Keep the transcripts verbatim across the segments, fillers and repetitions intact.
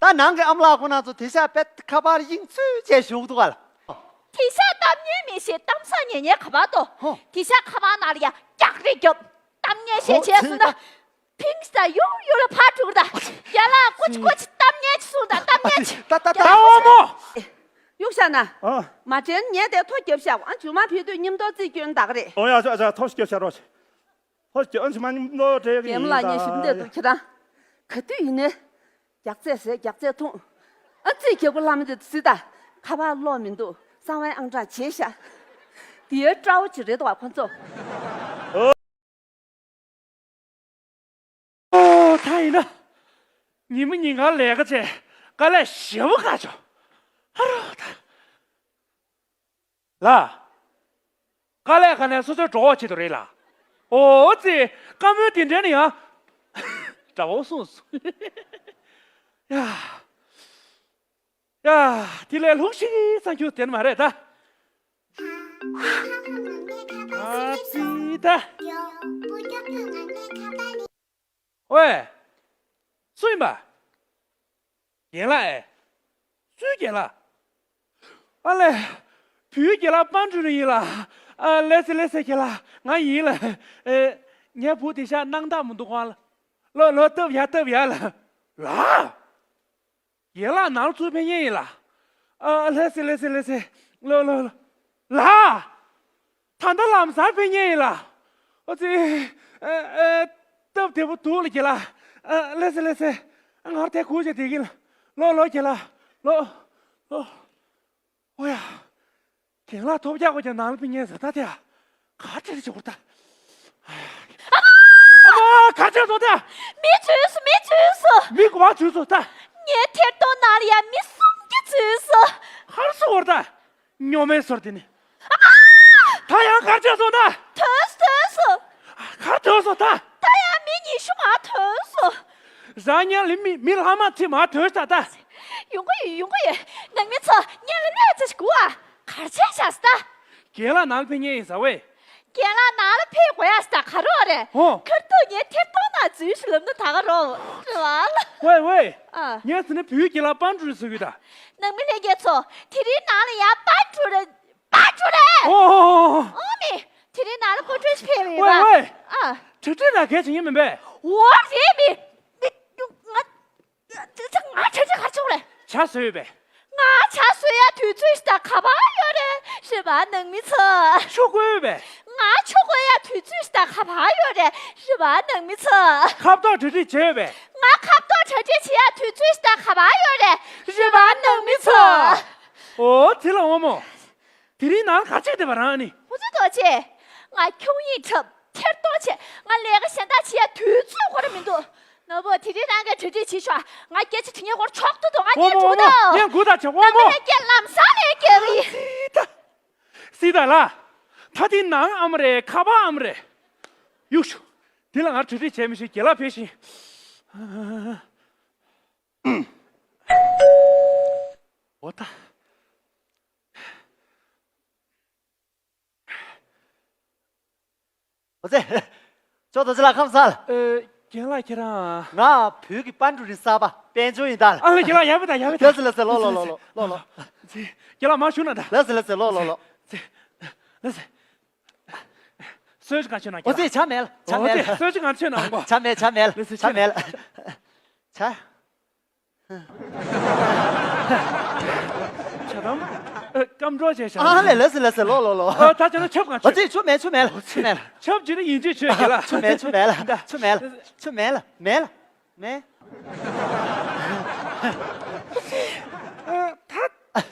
ད་ནང་གི་ཨ་མ་ལགས་ཁོ་ན་ཚོ་དེ་ཤ་པད་ཁ་པར་དབྱིངས་ཚུལ་བཅས་བཞུགས་འདུག་ག་ལ། དེ་ཤ་གཏམ་ངན་མི་ཤེས། གཏམ་ས་ཉན་ཉན་ག་པར་དོ། ཧོ། དེ་ཤ་ཁ་པར་ནང་ལ་ཡ་རྒྱག་རེས་རྒྱབ། གཏམ་ངན་བཤད་བྱས་སོང་ན། ཧོ། ཕིང་ཤི་ད་ཡོང་ཡོང་ལ་ཕར་འགྲོ་གི་ད། རྒན་ལགས་སྐུ་མཁྱེན་སྐུ་མཁྱེན། གཏམ་ངན་ཅིག་གསུངས་དང་། གཏམ་ངན་ཅིག་ད་ད་ད་ད་འོ་མོ། གཡུག་བཞག་ན། ཨ། མ་དྲན་ངས་དེ་ཐོ་རྒྱབ་བཞག་ཨ་མཇུག་མ་ཕེབས་དུས་མཉམ་དུ་རྩིས་སྐྱོན་གདའ་གི་རེད། ཨོ་ཡ་ཡ་ཡ། ཐོ་རྒྱབ་བཞག་རོགས། ཐོ་རྒྱབ་ཨ་མཇུག་མ་མཉམ་དུ་སྤྲད་གི་རྒན་ཡིན་ལགས། ད་ངས་ཞིབ་འདེད་འདུག་ཁྱེད་རང་། ག་དུས་ཡིན་ནའི། རྒྱགས་ཚད་ཟས་རྒྱགས་ཚད་འཐུང་། ཨ་རྩིས་རྒྱག་པོ་ལྷ་མི་འདི་ཚོ་ད། ཁ་པར་ཀློག་མི་འདུག་གསང་བའི་ཨང་གྲངས་བརྗེད་ཤག་དེའི་སྤྲ་བོ་ཅིག་རེད་འདུག་བ་ཁོ་ཚོ། ཨོ་ད་ཡིན་ན། ཉི་མ་ཉིན་གང་ལས་ཀ་བྱས། དཀའ་ལས་ཞེ་པོ་ཁག་བྱུང་། ཨ་རོ་ད། ལ། དཀའ་ལས་ཁ་ནས་སོ་སོའི་གྲོགས་བྱེད་དུ་རེད་ལ། ཨོ་ཙི། བཀའ་མོལ་དེ་འདྲ་ནི་ཡང་། དགྲ་བོ་གསུངས་སོང་། ཡ། ཡ། དེ་ལས་ལྷུག་ཤིག་ཙམ་རྒྱུ་དེ་ནི་མ་རེད་ད། ཨ་ཙི་ད། ཝེ། སུ་ཡིན་པ། རྒན་ལགས་ཨེ། སུའི་རྒན་ལགས། ཨ་ལས། བུའི་རྒན་ལགས་པན་ཀྲུའུ་རིན་ཡིན་ལ། ཨ་ལེ་སི་ལེ་སི་རྒན་ལགས་ང་ཡིན་ལ། ཨེ། ངའི་བུ་དེ་ཤ་སྣང་དག་མི་འདུག་གོང་ལ། ལོ་ལོ་སྟབས་ཡག་སྟབས་ཡག་ལ། ལ། རྒན་ལགས་ནང་ཚུར་ཕེབས་མཁན་ཡིན་ལ། ཨ་ལེ་སི་ལེ་སི་ལེ་སི། ལོ་ལོ་ལོ། ལ། ད་ལྟ་ལམ་སང་ཕེབས་མཁན་ཡིན་ལ། ཨོ་ཙི། ཨ་ཨ། སྟབས་བདེ་པོ་འདུག་ལ་རྒན་ལགས། ཨ་ལེ་སི་ལེ་སི། ང་དེ་ཁུར་བྱས་བསྡད་ཀྱི་ལ། ལོ་ལོ་རྒན་ལགས། ལོ། ལོ། ཨོ་ཡ། རྒན་ལགས་ཐོབ་རྒྱག་དགོས་ཀྱང་ནང་ལ་ཕེབས་མཁན་ཟེར་ད་དེ་ཡ། ག་ཁྲིད་ཆོག་ད། ཨ་མ། ག་ཁྲིད་སོང་ད། མི་འཛུལ་སོང་། མི་འཛུལ་སོང་། མི་ག་པར་འཛུལ་སོང་ད། ངའི་ཐད་གཏོང་ནང་ལ་ཡ་མི་སུམ་བརྒྱ་འཛུལ་སོང་། ག་རེ་ཟེར་བ་རེད་ད། སྨྱོ་མེད་སོར་དེ་ནི། ཨ་མ། ད་ཡང་ག་ཁྲིད་སོང་ད། ཐོན་སོང་། ཐོན་སོང་། ག་ཐོན་སོང་ད། ད་ཡང་མི་ཉི་ཤུ་མར་ཐོན་སོང་། རང་ཉལ་ལ་མི་མི་ལྷག་མ་ཚིག་མར་ཐོན་ས་ད། ཡོང་གི་ཡོད། ཡོང་གི་ཡོད། ནང་མི་ཚོ་ཉལ་ལ་གནས་ཚུལ་ཞིག་དགོས་ཨ། གར་ཆས་ཤག་སྟ། རྒན་ལགས་ནང་ལ་ཕེབས་མཁན་ཡིན་ཟེར་བས། རྒན་ལགས་ནང་ལ་ཕེབས་དགོས་ཡ་སྟ་ག་རེ་རེད། ཧོ། ཁར་ཐུག་ངའི་ཐད་གཏོང་ནང་འཛུལ་ཞིག་ལབ་ན་ད་ག་རེད་བ། ཝེ་ཝེ། ཨ། ངས་ཟེར་ན་བུའི་རྒན་ལགས་པན་ཀྲུའུ་རིན་ཟེར་གི་ད། ནང་མི་ལྷན་རྒྱས་ཚོ། དེ་རིང་ནང་ལ་ཡ་པན་ཀྲུའུ་རིན། པན་ཀྲུའུ་རིན། ཨོ་ཨོ་ཨོ། ཨོ་མི། དེ་རིང་ནང་ལ་ཀོ་ཀྲོས་ཕེབས་ཡོད་པ། ཝེ་ཝེ། ཨ། གྲ་སྒྲིག་ལ་གས་བྱེད་ཉན་མིན་པས། འོ་རེད་མི། མི། ང་། ང་གྲ་སྒྲིག་ག་རེ་བྱུང་རེད། ཇ་བཟོས་ཡོད་པས། ང་ཇ་བཟོ་ཡ་དུས་ཚོད་ཞིག་ད་ག་པར་ཡོད་རེད། རེད་པ་ནང་མི་ཚོ། ཆུ་བསྐོལ་ཡོད་པས། ང་ཆུ་བསྐོལ་ཡ་དུས་ཚོད་ཞིག་ད་ག་པར་ཡོད་རེད། རེད་པ་ནང་མི་ཚོ། ཁ་བཏོག་གྲ་སྒྲིག་བྱས་ཡོད་པས། ང་ཁ་བཏོག་གྲ་སྒྲིག་བྱེད་ཡ་དུས་ཚོད་ཞིག་ད་ག་པར་ཡོད་རེད། རེད་པ་ནང་མི་ཚོ། ཨོ་དེ་ལ་འོ་མོ། དེ་རིང་ནང་ག་ཅིག་བསྡད་པ་རང་ནི། ཧུ་ཙི་ཏོ་ཆེ། ང་ཁྱུང་ཡིག་འཁྲབ། ཐེར་གཏོང་བྱས། ང་ལས་ཀ་གཞན་དག་བྱེད་ཡ་དུས་ཚོད་ཁོ་ར་མི་འདུག་ནོར་བུ་དེ་རིང་རང་གིས་གྲ་སྒྲིག་བྱེད་ཤོག་ང་སྐད་ཆ་དྲི་ཉན་སྐོར་ཆོག་ཏུ་འདུག་ང་ངོ་ཉན་མོ་འགྲོ་ངོ་མོ་གདའ། ངས་འགུ་དང་བྱ་ངོ་མོ། ངས་ལམ་སང་ལས་སྐྱེལ་གི་ཡིན། སི་ད། སི་ད་ལ། ད་དེ་ནང་ཨ་མ་རེད་ཁ་པར་ཨ་མ་རེད། གཡུག་ཤོག་དེ་ལ་ང་གྲ་སྒྲིག་བྱས་མི་ཤེས་རྒན་ལགས་ཕེབས་ཤིང་། འོ་ད། འོ་ཙེ། ཅོག་རྡོ་རྗེ་ལགས་ཁམས་བཟང་། ཨ། རྒན་ལགས་ཁྱེད་རང་། ང་བོད་ཀྱི་པན་ཀྲུའུ་རིན་གསར་པ་དཔལ་འབྱོར་ཡིན་ད། ཨ་ལ་རྒན་ལགས་ཡར་ཕེབས་དང་ཡར་ཕེབས་དང་། ལགས་སོ་ལགས་སོ་ལོ་ལོ་ལོ་ལོ་ལོ་ལོ། ཙེ། རྒན་ལགས་མར་བཞུགས་གནང་དང་། ལགས་སོ་ལགས་སོ་ལོ་ལོ་ལོ། ཙེ། ལགས་སོ། གསོལ་ཇ་གང་མཆོད་གནང་། འོ་ཙེ་ཇ་མེད་ལ་ཇ་མེད་ལ། ཙེ་གསོལ་ཇ་གང་མཆོད་གནང་གོ། ཇ་མེད་ཇ་མེད་ལ་ལགས་སོ་ཇ་མེད་ལ། ཇ། ཇ་དམ། ཨ། སྐམ་གྲོགས་བྱས་ཤག་ཨ་ལས་ལགས་སོ་ལགས་སོ་ལོ་ལོ་ལོ། ཨ། ད་ཅི་ན་ཆབ་གང་ཨ་ཆོད། ཙི་ཆུ་མེད་ཆུ་མེད་ལ་ཆུ་མེད་ལ། ཆབ་ཅི་ན་ཡིན་ཅི་ཆོད་ཀྱི་ལ། ཆུ་མེད་ཆུ་མེད་ལ་ཆུ་མེད་ལ་ཆུ་མེད་ལ་མེད་ལ་མེད། ཨ། ད་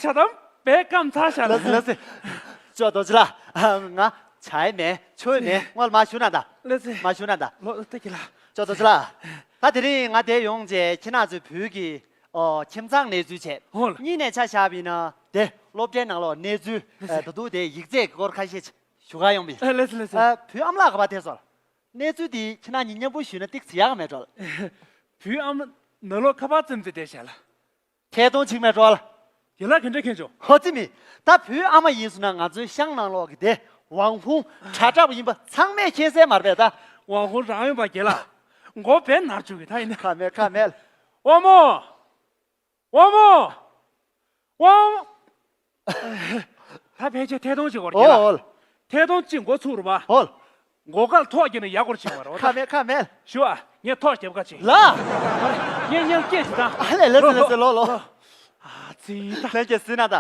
ཇ་དམ་བས་སྐམ་ཚར་ཤག་ལ། ལགས་སོ་ལགས་སོ། ཅོག་རྡོ་རྗེ་ལགས། ང་ཇ་ཡི་མེད་ཆུ་ཡི་མེད་སྔོན་ལ་མར་བཞུགས་གནང་དང་། ལགས་སོ། མར་བཞུགས་གནང་དང་། ལོ་ལྟ་གི་ལ། ཅོག་རྡོ་རྗེ་ལགས། ད་དེ་རིང་ང་འདིར་ཡོང་བྱས་ཁྱེད་རང་ཚོའི་བོད་ཀྱི་ཨོ་ཁྱིམ་ཚང་གནས་ཚུལ་བྱས། ཧོ་ལ། གཉིས་ནས་ཆ་བཞག་པ་ཡིན་ན་དེ་སློབ་གྲྭའི་ནང་ལོགས་གནས་ཚུལ། ལགས་སོ། ཨ། ད་དུང་དེ་ཡིག་ཚད་ཀྱི་སྐོར་ཁ་ཤས་ཞུ་གར་ཡོང་པ་ཡིན། ཨ། ལགས་སོ་ལགས་སོ། ཨ། བུའི་ཨ་མ་ལགས་ག་པར་ཐད་སོང་ལ། གནས་ཚུལ་འདི་ཁྱེད་རང་གཉིས་མཉམ་པོ་ཞུས་ན་ཏོག་ཙམ་ཡག་མེད་འགྲོ་ལ། བུའི་ཨ་མ་ནང་ལོགས་ཁ་པར་བཙེམས་ཏེ་བསྡད་བཞག་ལ། ཁྱེད་གདོང་ཕྱིར་མེད་འགྲོ་ལ། རྒན་ལགས་ག་འདྲ་མཁྱེན་བྱུང་། ཧོ་ཙི་མི། ད་བུའི་ཨ་མ་ཡིན་སོང་ན་ང་ཚོའི་ཤང་ནང་ལོགས་ཀྱི་དེ་ཝང་ཧུང་དྲ་གྲགས་པ་ཡིན་པ་ཚང་མས་མཁྱེན་གསལ་མ་རེད་པས་ད། ཝང་ཧུང་རང་ཡོད་པ་རྒན་ལགས། མགོ་བས་ནར་བཅུག་གི་ད་ཡིན་ན། ཁ་མེད་ཁ་མེད། དབང་མོ། དབང་མོ། དབང་མོ། ད་ཕལ་ཆེར་ཐད་གཏོང་ཅིག་བར་ཨོ་རྒྱལ་ལ། ཨོལ། ཐད་གཏོང་ཅིག་འགོ་ཚུགས་རུ་བ། ཨོལ། མགོ་དཀར་ཐོག་རྒྱབ་ནས་ཡར་སྐོར་བྱེད་པ་རེད་ཁ་མེད་ཁ་མེད། ཞུ་ཨ། ངས་ཐོག་རྒྱབ་ཁ་ཅིག་ལ། ངས་ཉལ་སྐད་ཅིག་དང་། ཨ་ལས་ལས་ལས་ལས་ལོ་ལོ། ཨ་ཙི་ད། ལྷན་རྒྱས་ཟིན་ན་ད།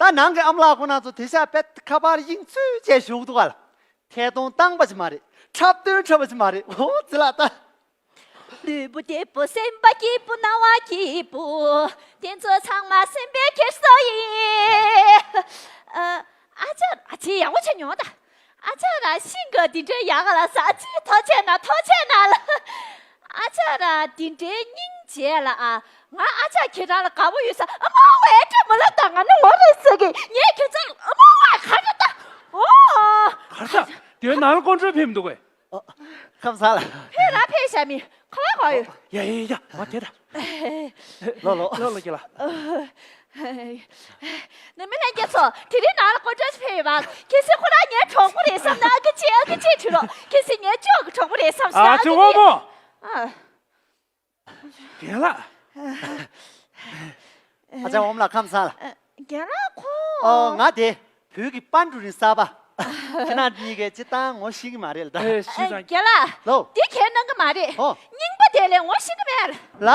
ད་ནང་གི་ཨམ་ལགས་ཁོ་ན་ཚོ་དེ་ཤ་པད་ཁ་པར་ཡིང་ཚུལ་བཅས་ཞུགས་འདུག་ག་ལ། ཐད་གཏོང་བཏང་པ་ཅིག་མ་རེད། འཁྲབ་སྟོན་འཁྲབ་པ་ཅིག་མ་རེད། ཨོ་ཙི་ལ་ད། ལུས་པོ་བདེ་པོ་སེམས་པ་སྐྱིད་པོ་སྣང་བ་སྐྱིད་པོ། དེ་ཚོ་ཚང་མ་སེམས་པའི་འཁྱེར་སོ་ཡིན། ཨ་ཨ་ཅག་ཨ་ཅེ་ཡག་པོ་བྱས་མྱོང་ད། ཨ་ཅག་ར་ཤིང་ག་འདི་འདྲའི་ཡག་ག་ལ་ས་ཨ་ཅེ་ཐོ་ཆད་ན་ཐོ་ཆད་ན་ལ། ཨ་ཅག་ར་འདི་འདྲའི་སྙིང་རྗེ་ལ་ཨ། ང་ཨ་ཅག་ཁྱེད་རང་ལ་དགའ་པོ་ཡོད་ས་ཨ་མ་ཝའི་འདྲ་མི་ལ་ད་ང་ནི་ལོ་རེ་ཟེར་གི་ངས་ཁྱེད་ཚོ་ཨ་མ་ཝའི་ག་རེ་ད། ཨོ། ག་རེ་ད། དེ་ནང་ལ་ཀོན་ཀྲོལ་ཕེབས་མི་འདུག་གས། ཨ། ཁམས་བཟང་ལ། ཕེབས་ར་ཕེབས་ཤ་མི། ཁ་བ་ག་ཡོད། ཡ་ཡ་ཡ་མ་དེ་ད། ལོ་ལོ། ལོ་ལོ་ཁྱེད་ལ། ནི་མི་ལྷན་རྒྱས་ཚོ་དེ་རིང་ནང་ལ་ཀོན་ཀྲོལ་ཕེབས་ཡོད་པ། ཁྱེད་སི་ཁོ་རང་ངའི་གྲོགས་པོ་རེད་བསམ་ན་ཨ་ཀི་ཅི་ཨ་ཀི་ཅི་བྲིས་རོགས། ཁྱེད་སི་ངའི་ཅོག་གི་གྲོགས་པོ་རེད་བསམ་ཤ་ཨ་ཨ་ཅི་ཀི་དབང་མོ། ཨ། རྒན་ལགས། ཨ་ཅག་འོམ་ལགས་ཁམས་བཟང་ལ། རྒན་ལགས་ཁོ། ཨོ་ང་དེ་བོད་ཀྱི་པན་ཀྲུའུ་རིན་གསར་པ། ཁྱེད་རང་གཉིས་ཀས་སྤྱིར་བཏང་ངོ་ཤེས་ཀྱི་མ་རེད་ལ་ད། ཨེ་ཤེས་ཙང་། རྒན་ལགས། ལོ། འདི་ཁྱེད་གནང་གི་མ་རེད། ཨོ། རྙིང་པ་དེ་ལས་ངོ་ཤེས་ཀྱི་མེད། ལ།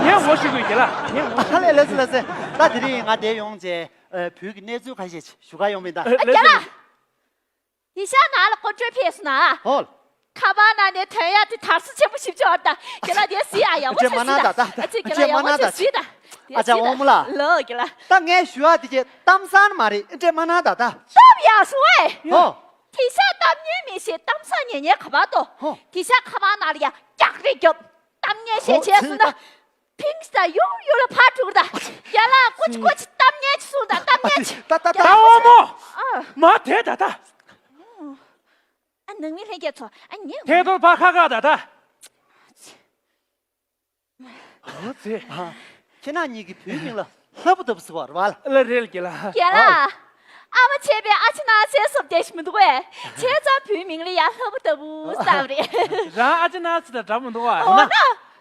ངས་ངོ་ཤེས་དགོས་རྒན་ལགས་ངས་ངོ་ཤེས། ཧ་ལས་ལས་སི་ལས་སི། ད་དེ་རིང་ང་དེ་ཡོང་རྗེས་བོད་ཀྱི་གནས་ཚུལ་ཁ་ཤས་ཞུ་ག་ཡོང་མིན་ད། ཨེ་རྒན་ལགས། ཡི་ཤ་ནང་ལ་ཀོན་ཀྲོལ་ཕེབས་སོང་ན། ཧོལ། ཁ་པར་ནང་ནས་ཐོན་ཡག་དེ་དར་སོ་ཆེན་པོ་ཞིབ་ཆོག་ད། རྒན་ལགས་དེ་གཟིགས་ཨ་ཡག་པོ་ཆེ་གཟིགས་ད། ཨ་ཅེ་རྒན་ལགས་ཡག་པོ་ཆེ་གཟིགས་ད། ཨ་ཅག་འོང་མོ་ལགས། ལོ་རྒན་ལགས། ད་ངས་ཞུ་ཡག་དེ་ཅེ་གཏམ་བཟང་མ་རེད་འདྲེ་མ་ན་ད་ད། སྟབས་ཡག་སོང་ཨེ། ཧོ། དེ་ཤ་གཏམ་ཉན་མི་ཤེས་གཏམ་བཟང་ཉན་ཉན་ག་པར་ཏོ། ཧོ། དེ་ཤ་ཁ་པར་ནང་ལ་ཡ་རྒྱག་རེ་རྒྱབ། གཏམ་ངན་བཤད་བྱས་སོང་ན། ཕིང་ས་ཡོང་ཡོང་ལ་ཕར་འགྲོ་གི་ད། རྒན་ལགས་ཀོ་ཅི་ཀོ་ཅི་གཏམ་ངན་ཅིག་གསུངས་ད་གཏམ་ངན་ཅིག་ད་ད་ད་ད་འོ་མོ། ཨ། མ་དེ་ད་ད། ཨ་ནང་མི་ལྷན་རྒྱས་ཚོ་ཨ་ཉན། ཐད་གཏོང་ཕར་ཁ་ཁ་ད་ད། འོ་ཙེ། ཨ། ཁྱེད་རང་གཉིས་ཀྱིས་བོད་མིང་ལ་ལྷ་བུ་ལྟ་བུ་ཟེར་བ་རེད་བ། ལ་རེད་རྒན་ལགས། རྒན་ལགས། ཨ་མ་བྱས་པའི་ཨ་ཅེ་ན་ཚའི་སོབ་དེ་ཞིག་མི་འདུག་གས། བྱས་ཙང་བོད་མིང་ལ་ཡ་ལྷ་བུ་ལྟ་བུ་བསམ་རེད། རང་ཨ་ཅེ་ན་ཚ་དང་འདྲ་མི་འདུག་ག་འོ་ན།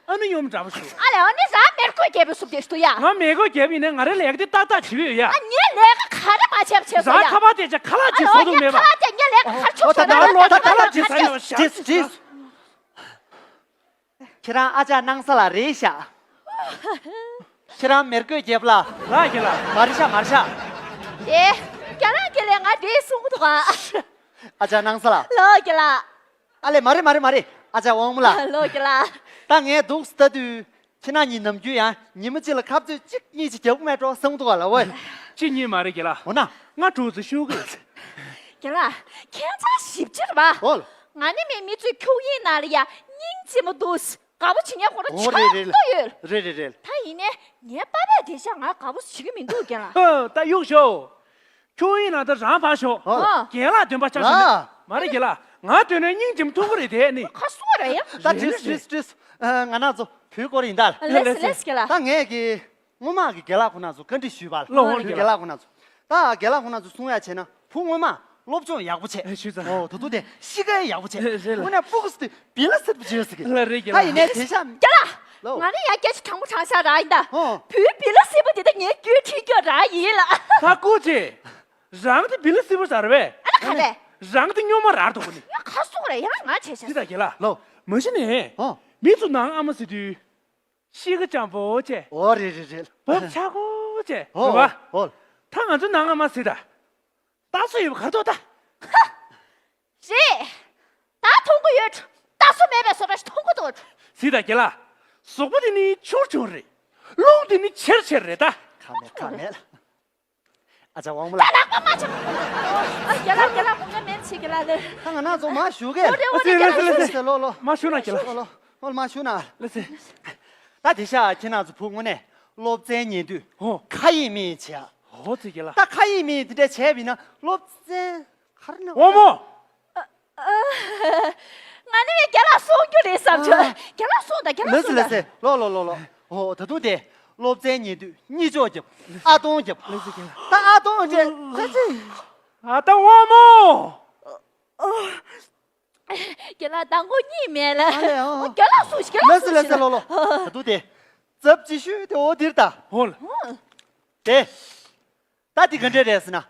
ཨ་ནི་ཡུམ་འདྲ་པོ་ཞུ། ཨ་ལས་ཨ་ནི་རང་མེར་གོས་རྒྱལ་པོའི་སོབ་དེ་ཞིག་འདུག་ཡ། ང་མེར་གོས་རྒྱལ་པོ་ཡིན་ནའི་ང་རའི་ལས་ཀ་དེ་ཏག་ཏག་བྱེད་ཀྱི་ཡོད་ཡ། ཨ་ངས་ལས་ཀ་ག་རེ་མ་བྱས་པ་བྱས་སོང་ཡ། རང་ཁ་པར་དེ་ཆ་ཁ་ལག་ཅིག་བཟོ་ཐུབ་མེད་པ། ཁ་ལག་དེ་ངས་ལས་ཀ་ག་རེ་ཆོག་ཨོ་ད་ཆོག་ད་ད་ལོ་ད་ཁ་ལག་ཅིག་ཟ་ཡོད་ཤག་ཁྱེད་རང་ཨ་ཅག་སྣང་ས་ལ་རེད་ཤག་ཁྱེད་རང་མེར་གོས་རྒྱལ་པོ་ལ། ལགས་ཀྱི་ལགས། མ་རེད་ཤག་མ་རེད་ཤག་ཨེ། རྒན་ལགས་ཀྱི་ལས་ང་རེད་གསུང་གི་འདུག་ག་ཨ་ཅག་སྣང་ས་ལ། ལགས་ཀྱི་ལགས། ཨ་ལས་མ་རེད་མ་རེད་མ་རེད་ཨ་ཅག་དབང་མོ་ལགས། ལགས་ཀྱི་ལགས། ད་ངས་འདུག་ལྟ་དུས་ཁྱེད་རང་གཉིས་ནམ་རྒྱུན་ཡང་ཉི་མ་གཅིག་ལ་ཁ་རྩོད་གཅིག་གཉིས་ཅིག་རྒྱབ་ཀྱི་མེད་འགྲོ་གསུང་གི་འདུག་ག་ལགས་ཝེ། གཅིག་གཉིས་མ་རེད་ཀྱི་ལགས། འོ་ན། ང་དྲུག་ཙམ་ཤོད་ཀྱི་ཡོད། རྒན་ལགས། ཁྱེད་ཚོ་ཞིབ་ཕྲ་རེད་པ། ཨོ། ང་ནི་མི་མི་ཚོའི་ཁྱུག་ཡིག་ནང་ལ་ཡ་སྙིང་རྗེ་མོ་འདུག་དགའ་པོ་བྱེད་མཁན་ཁོ་རང་ཆགས་ཏོ་ཡོད། རེད་རེད་རེད། ད་ཡིན་ནའི་ངའི་པ་ཕས་དེ་ཤ་ང་དགའ་པོ་བྱེད་ཀྱི་མི་འདུག་རྒན་ལགས། ཨོ་ད་གཡུག་ཤོག་ཁྱུག་ཡིག་ནང་ད་རང་ཕར་ཤོག་ཨོ། རྒན་ལགས་འདོན་པ་ཆགས་ཤོག་ལགས། མ་རེད་རྒན་ལགས། ང་འདོན་ནའི་སྙིང་རྗེ་མོ་ཐུག་གི་རེད་དེ་ནི། ཁ་སོ་རེད་ཡ། ད་དྲིས་དྲིས་དྲིས། ང་རང་ཚོ་བུའི་སྐོར་ཡིན་ད། ལེས་ལེས་ཀྱི་ལགས། ད་ངས་ཀྱི། སྔོན་མ་གི་རྒན་ལགས་ཁོ་ན་ཚོ་བཀའ་འདྲི་ཞུས་པ་ལ། ལོ་ཧོན་རྒན་ལགས་ཁོ་ན་ཚོ། ད་རྒན་ལགས་ཁོ་ན་ཚོ་གསུང་ཡ་བྱས་ན་བུ་སྔོན་མ་སློབ་སྦྱོང་ཡག་པོ་བྱས། ཨེ་ཞུས་ཙང་། ཨོ་ད་དུང་དེ་གཤིས་ཀ་ཡག་པོ་བྱས། ཨེ་རེད་ལ། དངོས་གནས་ཕྲུ་གུ་ཟེར་དུས་བི་ལ་སེར་པོ་བྱས་ཟེར་གི། ལ་རེད་རྒན་ད་ལགས། ཡིན་ནའི་དེ་ཤ། རྒན་ལགས། ལོ། ང་ནི་ཡ་སྐད་ཆ་དྲང་པོ་དྲང་བཞག་རང་ཡིན་ད། ཨོ། བུའི་བི་ལ་སེར་པོ་དེ་ད་ངའི་རྒྱུད་ཁྲིད་རྒྱུ་རང་ཡིན་ལ། ད་སྐུ་མཁྱེན། རང་དེ་བི་ལ་སེར་པོ་ཟེར་བས། ཨ་ལ་ག་རེ། རང་དེ་སྨྱོན་མ་རང་འདུག་གོ་ནི། ཡ་ཁ་སོ་རེད་ཡ་ང་བྱས་ཤ། ཅི་ད་རྒན་ལགས། ལོ། མ་གཞི་ནས། ཨོ། མི་ཚོ་ནང་ཨ་མ་ཟེར་དུས། གཤིས་ཀ་འཇམ་པོ་བྱས། ཨོ་རེད་རེད་རེད། བབ་ཆགས་པོ་བྱས། ཨོ་རེད་བ། ཨོ། ད་ང་ཚོ་ནང་ཨ་མ་ཟེར་ད། ད་སུ་ཡོད་པ་གར་ཐོག་ད། ཧ། རེད། ད་མཐོང་གི་ཡོད། ད་སུ་མེད་པའི་བཟོ་འདྲ་ཞིག་མཐོང་གི་འདུག་ཟེར་ད་རྒན་ལགས། གཟུགས་པོ་དེ་ནི་ཆུང་ཆུང་རེད། རླུང་དེ་ནི་ཆེར་ཆེར་རེད་ད། ཁ་མེད་ཁ་མེད། ཨ་ཅག་དབང་མོ་ལགས། ད་ནག་པ་མ་ཆགས། ཨ་རྒན་ལགས་རྒན་ལགས་དགོངས་འགལ་མེད་ཅིག་རྒན་ལགས་ལེ། ད་ང་རང་ཚོ་མ་ཞུ་གས། འོ་རེད་འོ་རེད་རྒན་ལགས་ལེ་ལེ་ལེ། ལོ་ལོ། མ་ཞུ་ན་རྒན་ལགས། ལོ་ལོ། ཨོ་མ་ཞུ་ན། ལེ་ལེ། ད་དེ་ཤ་ཁྱེད་རང་ཚོ་བུ་དངོས་གནས་སློབ་ཚན་ཉན་དུས། ཨོ། ཁ་ཡིག་མི་ཡིག་བྱས། ཨོ་ཙི་རྒན་ལགས། ད་ཁ་ཡིག་མི་ཡིག་དེ་འདྲ་བྱས་པ་ཡིན་ན་སློབ་ཚན་ག་རེ་ན། དབང་མོ། ང་ནི་རྒན་ལགས་གསུང་རྒྱུ་རེད་བསམ་བྱུང་། རྒན་ལགས་གསུང་དང་རྒན་ལགས་གསུང་དང་། ལགས་སེ་ལགས་སེ། ལོ་ལོ་ལོ་ལོ། ཨོ་ད་དུང་དེ་སློབ་ཚན་ཉན་དུས་གཉིད་ཅོག་རྒྱབ། ཨ་སྟོང་རྒྱབ། ད་ཨ་སྟོང་རྒྱབ་ད་ཅི། ཨ་ད་དབང་མོ། རྒན་ལགས་མདང་དགོང་གཉིད་མེད་ལ། ཨ་ལས་ཨོ། རྒན་ལགས་གསུང་ཞིག་རྒན་ལགས་གསུང་ཞིག་ལགས་སེ་ལགས་སེ། ལོ་ལོ། ད་དུང་དེ། ཛབ་ཅི་ཤོད་དེ་འོ་དེར་ད། ཧོལ། དེ། ད་དེ་ག་འདྲས་རེད་ཟེར་ན།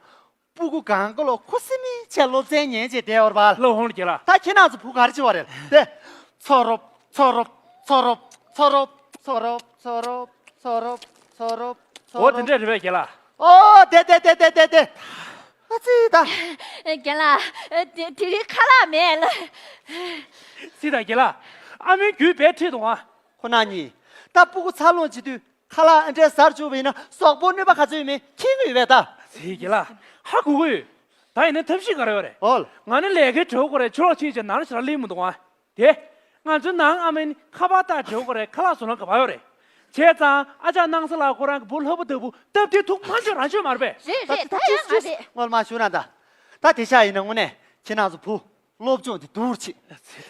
སྤུ་གུ་གང་ག་ལོ་ཁུ་སིམ་མེ་བྱས་སློབ་ཚན་ཉན་བྱས་བསྡད་ཡོད་རེད་པ། ལོ་ཧོང་ལ་རྒན་ལགས། ད་ཁྱེད་རང་ཚོ་བུ་ག་རེ་བྱེད་པ་རེད། དེ། ཚོ་རོབ། ཚོ་རོབ། ཚོ་རོབ། ཚོ་རོབ། ཚོ་རོབ། ཚོ་རོབ། ཚོ་རོབ། ཚོ་རོབ། ཚོ་རོབ། ཚོ་རོབ། འོ་དེ་འདྲས་རེད་པས་རྒན་ལགས། ཨོ་དེ་དེ་དེ་དེ་དེ་དེ། ཨ་ཙི་ད། རྒན་ལགས། དེ་དེ་རིང་ཁ་ལག་མེད་ལ། སི་ད་རྒན་ལགས། ཨ་མའི་རྒྱུད་པས་ཁྲིད་དང་ཨ། ཁོ་ན་གཉིས། ད་སྤུ་གུ་འཚར་ལོངས་བྱེད་དུས་ཁ་ལག་ཨ་འདྲས་ཟར་བཅུག་པ་ཡིན་ན་གཟུགས་པོ་གནོད་པ་ག་ཚོད་ཡོད་མེད་མཁྱེན་གྱི་ཡོད་པས་ད། སི་རྒན་ལགས། ཧ་གོ་གི་ཡོད། ད་ཡིན་ན་ཐབས་ཤེས་ག་རེ་ཡོད་རེད། ཨོལ། ང་ནི་ལས་ཀའི་བྲེལ་བ་ཁོ་རེ་ཆུ་ལོག་ཕྱིན་ཅིག་ནང་ལ་ཞེ་དྲག་སླེབས་མི་འདུག་ཨ། དེ། ང་ཚོའི་ནང་ཨ་མ་ནི་ཁ་པར་ལྟ་བྲེལ་བ་ཁོ་རེ་ཁ་ལག་བཟོ་ན་ག་པར་ཡོད་རེད། བྱས་ཙང་ཨ་ཅག་སྣང་ས་ལགས་ཁོ་རང་གི་བུ་ལྷ་བུ་ལྟ་བུ་སྟབས་བདེ་ཐུག་མ་འཇོག་རང་ཆོད་མ་རེད་པས། རེད་རེད། ད་ཡང་ང་རེད། སྔོན་མ་ཞུ་ན་ད། ད་དེ་ཤ་ཡིན་ན་དངོས་གནས་ཁྱེད་རང་ཚོ་བུ། སློབ་སྦྱོང་དེ་སྡུག་ཅིག་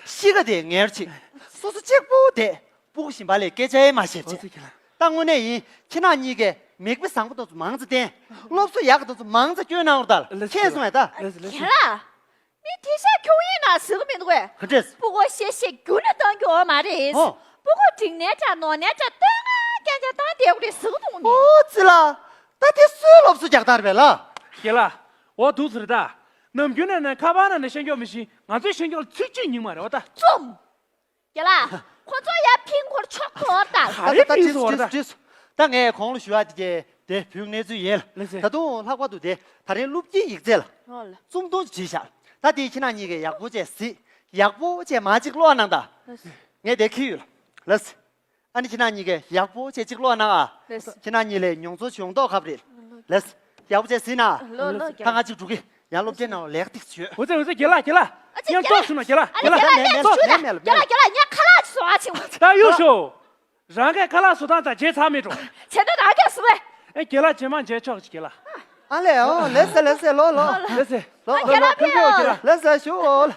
གཤིས་ཀ་དེ་ངན་ཅིག་སོ་སོ་གཅིག་པུ་དེ་སྤུ་གུ་གཞན་པ་ལ་སྐད་ཆ་ཡང་མ་བཤད་ཅིག་ཨོ་ཙི་ཁྱེད་ལ། ད་དངོས་གནས་ཡིན། ཁྱེད་རང་གཉིས་ཀས་མིག་དཔེ་བཟང་པོ་དེ་ཚོ་མང་ཙམ་བསྟན། སློབ་གསོ་ཡག་གི་དེ་ཚོ་མང་ཙམ་སྐྱོན་གནང་རོགས་ད། ལགས་སོ། མཁྱེན་སོང་ངས་ད། ལགས་སོ་ལགས་སོ། ཁྱེད་ལ། མི་དེ་ཤ་ཁྱུང་ཡིན་ན་ཟེར་གི་མི་འདུག་གས། ག་འདྲས། སྤུ་གུ་བཤད་བཤད་རྒྱུ་ནས་བཏང་རྒྱུ་ཡོད་མ་རེད། ཨོ། སྤུ་གུ་འགྲིག་ནའི་འདྲ་ནོར་ནའི་འདྲ་སྟོན་ང་རྐྱང་རྐྱང་བཏང་བསྡད་དགོས་རེད་ཟེར་གི་འདུག་ནི། ཨོ་ཙི་ལ། ད་དེ་སུའི་སློབ་གསོ་རྒྱག་སྟངས་རེད་པས་ལགས། རྒན་ལགས། འོ་འདུག་ཟེར་ད། ནམ་རྒྱུན་ནས་ནས་ཁ་པར་ནང་ནས་ཤེས་མཁན་མི་ཤེས། ང་ཚོས་ཤེས་མཁན་ལ་ཚིག་གཅིག་རྙིང་མ་རེད་བ་ད། བཙུམ། རྒན་ལགས། ཁོ་ཚོ་ཡར་ཕིང་ཁོར་ཆོག་གོ་ད། ག་རེ་ཕིང་སོང་བ་རེད་ད། ད་ངས་གོང་ལ་ཞུ་ཡ་དེ་གས་དེ་བུའི་གནས་ཚུལ་ཡིན་ལ། ལགས་སེ། ད་དུང་ལྷག་པར་དུ་དེ་ད་རིང་སློབ་དགེ་ཡིག་ཚད་ལ། ཨོ་ལ། རྩོམ་ཐུང་ཅིག་བྲིས་ཤག་ད་དེ་ཁྱེད་རང་གཉིས་ཀས་ཡག་པོ་བྱས་གཟིགས། ཡག་པོ་བྱས་མར་ཅིག་ཀློག་གནང་ད། ལགས་སེ། ངས་དེ་འཁྱེར་ཡོད་ལ། ལགས་སེ། ཨ་ནི་ཁྱེད་རང་གཉིས་ཀས་ཡག་པོ་བྱས་ཅིག་ཀློག་གནང་ཨ། ལགས་སེ། ཁྱེད་རང་གཉིས་ལ་མྱོང་ཚོར་བྱུང་མདོག་ཁ་པོ་རེད། ལགས་སེ། ཡག་པོ་བྱས་གཟིགས་ན། ལོ་ལོ། ད་ང་གཅིག་འགྲོ་གི། ཡང་སློབ་གྲྭའི་ནང་ལ་ལེགས་ཏིག་བྱོས། འོ་ཙི་འོ་ཙི་རྒན་ལགས་རྒན་ལགས། ཨ་ཙི་མཉམ་རྒན་ལགས། ཏོག་སོང་ན་རྒན་ལགས། ཨ་ནི་རྒན་ལགས། རྒན་ལགས་མེད་མེད་མེད་མེད་ལ། རྒན་ལགས་རྒན་ལགས་ངས་ཁ་ལག་ཅིག་བཟོ་ཨ་ཆེན་པོ། ད་གཡུག་ཤོག་རང་གིས་ཁ་ལག་བཟོ་སྟངས་དང་བརྗེད་ཚར་མེད་འགྲོ། བྱས་ན་རང་གིས་བཟོ་བས། ཨེ་རྒན་ལགས་རྗེས་མ་མཇལ་ཆོག་ཅིག་རྒན་ལགས། ཨ་ལས་ཨོ་ལེ་སེ་ལེ་སེ་ལོ་ལོ། ལེ་སེ། ལོ། ཨ་རྒན་ལགས་ཕེབས་ཡོད་རྒན་ལགས། ལེ་སེ་ཞུ་ཨོ་ལེ།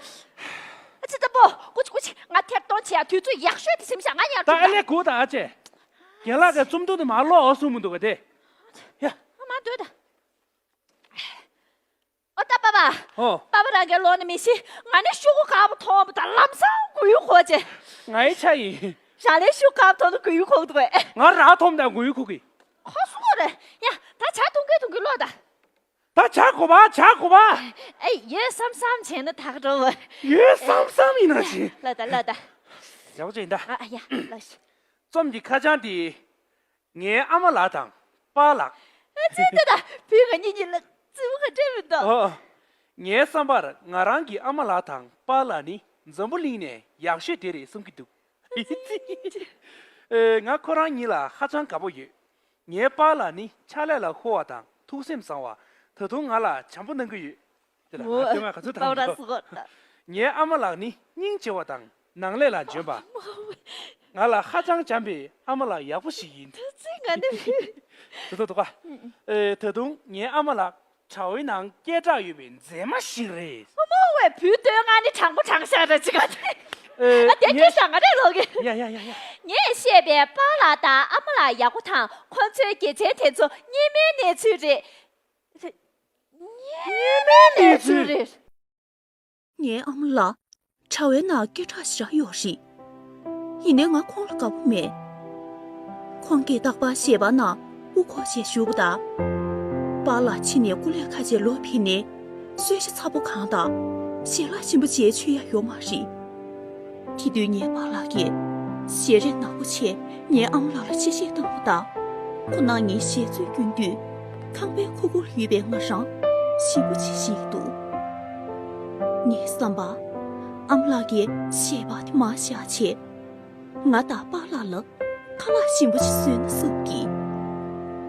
ཨ་ཙི་ཙི་པོ། ཀུ་ཅི་ཀུ་ཅི། ང་ཐེར་གཏོང་བྱེད་ཡ་དུས་ཚོད་ཡག་ཤོས་དེ་སེམས་ཤག་ང་ཉར་ད་ཐུབ་ཨ་ལེ་ད། གུ་ད་ཨ་ཅེ། རྒན་ལགས་ཀྱི་རྩོམ་ཐུང་དེ་མར་ཀློག་ཨོ་གསུངས་མི་འདུག་ག་དེ། ཡ། ཨ་མ་སྡོད་ད། ཨོ་ད་པ་པ། ཨོ། པ་པ་རང་གིས་ཀློག་ནི་མི་ཤེས། ང་ནི་ཤོག་གུ་དཀར་པོ་མཐོང་བ་དང་ལམ་སང་མགོ་ཡུ་འཁོར་བྱས། ང་ཡི་ཆ་ཡིན། རང་ལས་ཤོག་གུ་དཀར་པོ་མཐོང་ན་མགོ་ཡུ་འཁོར་འདུག་པས། ང་རང་མཐོང་དང་མགོ་ཡུ་འཁོར་གི། ཁོ་སུ་ཁོ་རེད། ཡ་ད་ཇ་འཐུང་གི་འཐུང་གི་ཀློག་ད། ད་ཇ་དགོས་པ་ཇ་དགོས་པ། ཨེ་ཡོད་བསམ་བསམ་བྱས་ན་ད་ག་འགྲོ་བ། ཡོད་བསམ་བསམ་ཡིན་ན་ཅི། ལ་ད་ལ་ད། ཡག་པོ་བྱས་ཡིན་ད། ཨ་ཡ་ལ་ཤི། རྩོམ་གྱི་ཁ་བྱང་དེ། ངའི་ཨ་མ་ལགས་དང་པཱ་ལགས། ཨ་ཙི་ཏི་ད་བུ་ང་གཉིས་གཉིས་ལ་རྩིས་པོ་ག་འདྲས་མི་འདུག་ཨོ། ངའི་བསམ་པར་ང་རང་གི་ཨ་མ་ལགས་དང་པཱ་ལགས་ནི་འཛམ་བུ་གླིང་ནས་ཡག་ཤོས་དེ་རེད་བསམ་གྱི་འདུག་ཨེ། ང་ཁོ་རང་གཉིས་ལ་ཧ་ཅང་དགའ་པོ་ཡོད། ངའི་པཱ་ལགས་ནི་ཕྱག་ལས་ལ་ཧུར་བ་དང་ཐུགས་སེམས་བཟང་བ། ད་དུང་ང་ལ་བྱམས་པོ་གནང་གི་ཡོད། དེ་ལ་ང་ཨོ། སྟོད་ང་ག་ཚོད་པཱ་བཏང་ལགས་འདུག་སུ་གོ། ངའི་ཨ་མ་ལགས་ནི་སྙིང་རྗེ་བ་དང་ནང་ལས་ལ་འཇོན་པ། ང་ལ་ཧ་ཅང་བྱམས་པའི་ཨ་མ་ལགས་ཡག་པོ་ཞིག་ཡིན། ད་ཚིག་ང་ནི་མི། དེ་ཚོ་འདུག་ག་ཨེ། ད་དུང་ངའི་ཨ་མ་ལགས་དྲ་བའི་ནང་སྐད་གྲགས་ཡོད་པའི་མཛེས་མ་ཞིག་རེད། ཨ་མ་ཝེ་བུ་སྟོད་ང་ནི་དྲང་པོ་དྲང་བཞག་རེད་ཅི་ག་དེ། ཨེ། ཨ་དེ་ངས་ཁྱོད་ཤ་ང་རེ་ལོག་གི། ཡ་ཡ་ཡ་ཡ། ངས་བཤད་པའི་པཱ་ལགས་དང་ཨ་མ་ལགས་ཡག་པོ་དང་ཁོ་ཚོའི་དགེ་མཚན་དེ་ཚོ་སྔོན་མའི་གནས་ཚུལ་རེད། སྔོན་མའི་གནས་ཚུལ་རེད། ངའི་ཨ་མ་ལགས་དྲ་བའི་ནང་སྐད་གྲགས་ཞེ་དྲག་ཡོད་རེད། ཡིན་ནའི་ང་ཁོང་ལ་དགའ་པོ་མེད། ཁོང་གིས་རྟག་པར་ཞལ་པར་ནང་དབུ་འཁོར་བྱས་བཞུགས་པ་དང་། པཱ་ལགས་ཕྱི་ནས་སྐུ་ལས་ཁ་ཆེ་ལོག་ཕེབས་ནས་གསོལ་ཇ་ཚ་པོ་གང་དང་ཞལ་ལག་ཞིམ་པོ་བྱས་མཆོད་ཡ་ཡོད་མ་རེད། དེ་དུས་ངའི་པཱ་ལགས་ཀྱིས་ཞལ་རས་ནག་པོ་བྱས་ངའི་ཨ་མ་ལགས་ལ་གཤེ་གཤེ་བཏང་བ་དང་། ཁོ་ནང་ངའི་ཞལ་ཚོད་སྐྱོན་དུས་ཁང་པའི་ཁུག་ཁུག་ལ་ཡོད་པའི་ང་རང་ཞེ་པོ་ཅིག་ཞེད་ཀྱི་འདུག་ངའི་བསམ་པར་ཨ་མ་ལགས་ཀྱིས་ཞལ་པར་དེ་མར་བཞག་བྱས། ང་དང་པཱ་ལགས་ལ་ཁ་ལག་ཞིམ་པོ་ཞིག་བཟོས་ན་བསམ་གི།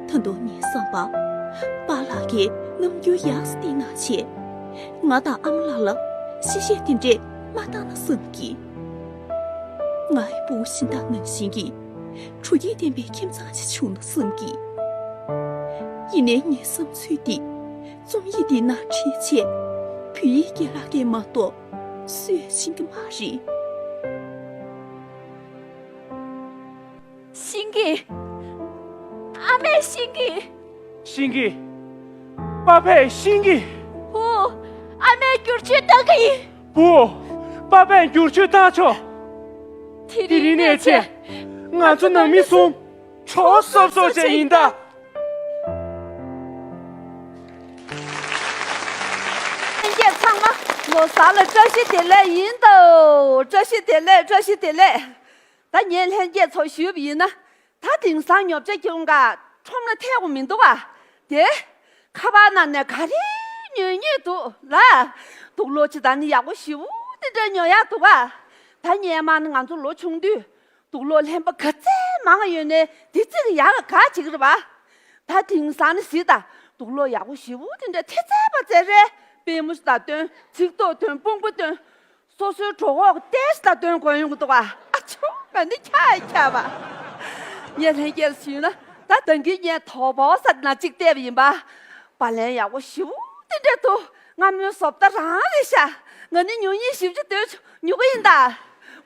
ད་དུང་ངའི་བསམ་པར་པཱ་ལགས་ཀྱིས་རྣམ་འགྱུར་ཡག་ཙམ་བསྟན་གནང་བྱས། ང་དང་ཨ་མ་ལགས་ལ་གཤེ་གཤེ་དེ་འདྲས་མ་བཏང་ན་བསམ་གི། ང་ཡི་སྤུ་གུ་གཞན་དག་ནང་བཞིན་གྱི་དྲོ་སྐྱིད་ལྡན་པའི་ཁྱིམ་ཚང་ཞིག་བྱུང་ན་བསམ་གི། ཡིན་ནའི་ངའི་བསམ་ཚུལ་འདི་རྩོམ་ཡིག་འདིའི་ནང་བྲིས་བྱས་བོད་ཡིག་རྒན་ལགས་ཀྱིས་མ་གཏོགས་སུས་ཤེས་ཀྱི་མ་རེད། ཤེས་ཀྱི། ཨ་མས་ཤེས་ཀྱི། ཤེས་ཀྱི། པ་ཕས་ཤེས་ཀྱི། བུ། ཨ་མས་བསྒྱུར་བཅོས་བཏང་གི་ཡིན། བུ། པ་ཕས་བསྒྱུར་བཅོས་བཏང་ཆོག་དེ་རིང་ནས་བྱས། ང་ཚོ་ནང་མི་གསུམ། གྲོགས་སོབ་སོབ་བྱས་ཡིན་ད། ལྷན་རྒྱས་ཚང་མ་ལོ་གསར་ལ་བཀྲ་ཤིས་བདེ་ལེགས་ཡིན་ད། བཀྲ་ཤིས་བདེ་ལེགས། བཀྲ་ཤིས་བདེ་ལེགས། ད་ངས་ལྷན་རྒྱས་ཚོ་ཞུས་པ་ཡིན་ན། ད་དེང་སང་ཉོ་ཆ་གྱོང་ག་ཁྲོམ་ལ་ཐེག་པ་མི་འདུག་ཨ། དེ་ཁ་པར་ནང་ནས་ག་རེ་ཉོས་ཉོས་འདུག་ལ། དུག་ལོག་ཅིག་ད་ནི་ཡག་པོ་ཞེ་པོ་དེ་འདྲ་ཉོ་ཡག་འདུག་ཨ། ད་སྔོན་མ་ནི་ང་ཚོ་ལོ་ཆུང་དུས་དུག་ལོག་ལྷན་པ་ག་ཚད་མང་ཡོད་ནའི་དེ་ཚིག་ཡག་ག་ཅིག་རེད་པ། ད་དེང་སང་ནི་གཟིགས་དང་། དུག་ལོག་ཡག་པོ་ཞེ་པོ་དེ་འདྲ་ཐེབས་ཚད་པ་ཚད་རེད། པུས་མོ་ཞིག་ད་བཏོན། ཚིགས་ཐོ་བཏོན། དཔུང་པ་བཏོན། སོ་སོའི་གྲོད་ཁོག་ཏོག་ཙམ་ལ་བཏོན་དགོས་ཡོང་གི་འདུག་ག་ཨ་ཆོ། ང་འདི་ཁྱག་ཡ་ཁྱག་པ། ངས་ལྷན་རྒྱས་ཞུས་ན། ད་ད་གིན་ངས་དོ་པོ་ཟེར་ན་གཅིག་བལྟས་པ་ཡིན་པ། པར་ལེན་ཡག་པོ་ཞེ་པོ་དེ་འདྲ་འདུག་སྔ་མོའི་བཟོ་ལྟ་རང་རེད་ཤག་ང་ནི་ཉོ་སྙིང་ཞེ་པོ་ཅིག་འདོད་བྱུང་། ཉོ་གི་ཡིན་ད།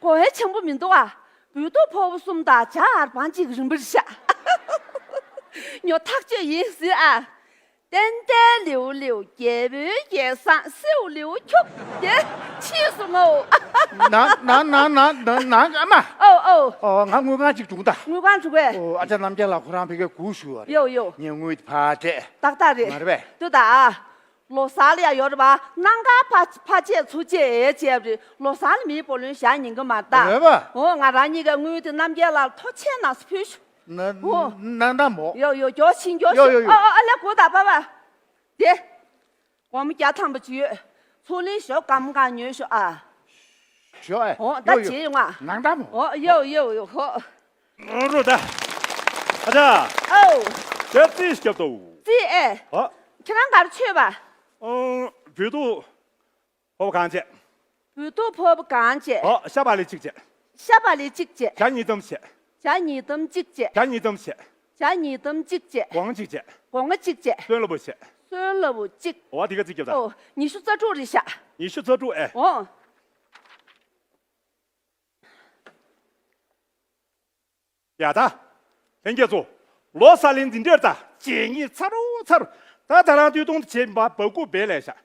གོང་ཡ་ཆེན་པོ་མི་འདུག་ག་བོད་ཐོག་ཕོར་པ་གསུམ་དང་ཇ་ཧར་བང་གཅིག་རིན་པར་ཤག་ཉོ་ཐག་ཆོད་ཡིན་ཟེར་ཨ། ཏན་ཏན་ལེའུ་ལེའུ་རྒྱལ་པོའི་རྒྱལ་བཟང་སེའུ་ལེའུ་ཁྱུག་དེ་ཕྱིས་སུ་ངོ་། ནང་ནང་ནང་ནང་ནང་ཨ་མ། ཨོ་ཨོ། ཨོ་ང་དངུལ་ཁང་ཅིག་བྱུང་ད། དངུལ་ཁང་བྱུང་བས། ཨོ་ཨ་ཅག་རྣམ་རྒྱལ་ལགས་ཁོ་རང་ཕ་གིར་སྒུག་བཞུགས་པ་རེད། ཡོ་ཡོ། ངས་དངུལ་དེ་ཕར་སྤྲད། ཏག་ཏག་རེད། མ་རེད་པས། ལྟོས་དང་། ལོ་གསར་ལ་ཡ་ཡོད་རེད་པ། གནམ་གང་ཕ་ཕ་ཆད་ཚུར་ཆད་བྱས་པ་རེད། ལོ་གསར་ལ་མིའི་བུ་ལོན་བཞག་ཉན་གི་མ་རེད་ད། རེད་པ། ཨོ་ང་རང་གཉིས་ཀའི་དངུལ་དེ་རྣམ་རྒྱལ་ལགས་ལ་ཐུགས་རྗེ་གནང་ཟེར་ཕུལ་ཞུ། ན་ཨོ། ནང་ད་མོ། ཡོ་ཡོ། མགྱོགས་ཕྱིན་མགྱོགས་ཡོ་ཡོ་ཕྱིན། ཡོ། ཨ་ཨ་ཨ་ལས་གོ་ད་པ་པ། དེ། སྒོར་མོ་བརྒྱ་ཐམ་པ་ཅིག་ཡོད། ཚོང་ལས་ཞོག་སྒམ་གང་ཉོས་ཤོག་ཨ། ཞོག་ཨེ། ཨོ་ད་ཡོ་ཡོ། བྱེད་ཡོང་ཨ། ནང་ད་མོ། ཨོ་ཡོ་ཡོ་ཡོ་ཧོ། རོ་ད། ཨ་ཅག་ཨོ། དེ་རྩིས་སྐྱོབ་དོ། རྩིས་ཨེ། ཨོ། ཁྱེད་རང་ག་རེ་ཆོད་པ། ཨོ། བོད་ཐོག་ཕོར་པ་གང་བྱས། བོད་ཐོག་ཕོར་པ་གང་བྱས། ཨོ་ཤ་པག་ལེབ་གཅིག་བྱས། ཤ་པག་ལེབ་གཅིག་བྱས། ཇ་གཉིས་འཛོམས་བྱས། ཇ་གཉིས་འཛོམས་གཅིག་བྱས། ཇ་གཉིས་འཛོམས་བྱས། ཇ་གཉིས་འཛོམས་གཅིག་བྱས། སྒོང་གཅིག་བྱས། སྒོང་ང་གཅིག་བྱས། སོན་ལ་བུ་བྱས། སོན་ལ་བུ་གཅིག་ཨོ་དེ་ག་རྩིས་སྐྱོབ་ད། ཨོ་ཉི་ཤུ་རྩ་དྲུག་རེད་ཤག་ཉི་ཤུ་རྩ་དྲུག་ཨེ། ཨོ། ཡ་ད། ལྷན་རྒྱས་ཚོ། ལོ་གསར་ལེན་འཛིན་གྲྭར་ད་བྱེད་ཉིན་ཚ་རུ་ཚ་རུ། ད་ད་རང་དུས་ཐུང་དུ་བྱེད་པ་འབག་སྐུ་བེ་ལས་ཤག་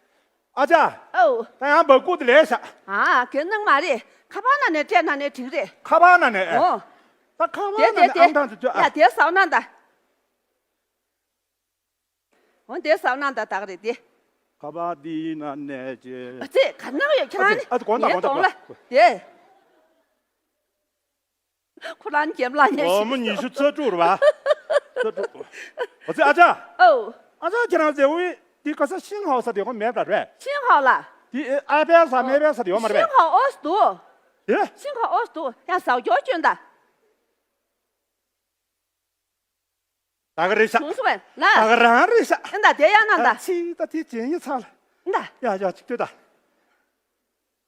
ཨ་ཅག་ཨོ། ད་ཡང་འབག་སྐུ་དེ་ལས་ཤག་ཨ་གེ་ནང་མ་རེད། ཁ་པར་ནང་ནས་སྤྲད་ན་ནས་འགྲིག་རེད། ཁ་པར་ནང་ནས་ཨེ། ཨོ། ད་ཁ་པར་དེ་ནང་དེ་ནས་དེ་ཨང་གྲངས་དེ་ཚོ་ཨ། ཡ་དེ་ཟ་བ་ན་ད། འོ་དེ་ཟ་བ་ན་ད་དག་རེད་དེ། ཁ་པར་འདི་ནང་ནས་ཅེ། ཨ་ཙི་ག་ནང་ཡོད་ཁྱེད་རང་ནི། ཨ་ཙི་གོང་དང་ངའི་གོང་དང་གདོང་ལ་གོང་། དེ། ཁོ་རང་འགེམ་ལ་ཉན་ཨོ་ཤི་མོ་ཉི་ཤུ་རྩ་དྲུག་རེད་བ། རྩ་དྲུག་ཨ་ཙི་ཨ་ཅག་ཨོ། ཨ་ཅག་ཁྱེད་རང་ཟེར་བའི་འདི་ག་ས་ཤིང་ཧའོ་ས་དེ་གོ་མེད་པ་རེད། ཤིང་ཧའོ་ལ། འདི་ཨ་པེལ་ས་མེ་པེལ་ས་དེ་ཡོད་མ་རེད། ཤིང་ཧའོ་ཨོ་སི་འདུག་ཨེ། ཤིང་ཧའོ་ཨོ་སི་འདུག་ཡང་ཟའོ་ཀྱོ་སྐྱོན་ད། ད་ག་རེད་ཤག་བྱུང་སོང་བས་ལ། ད་ག་རང་རེད་ཤག་ཨ་ད་དེ་ཡང་ན་ད། ཨ་ཙི་ད་དེ་ཇེ་ཡི་ཚ་ལ། ད། ཡ་ཡ་ཅིག་ལྟོས་ད།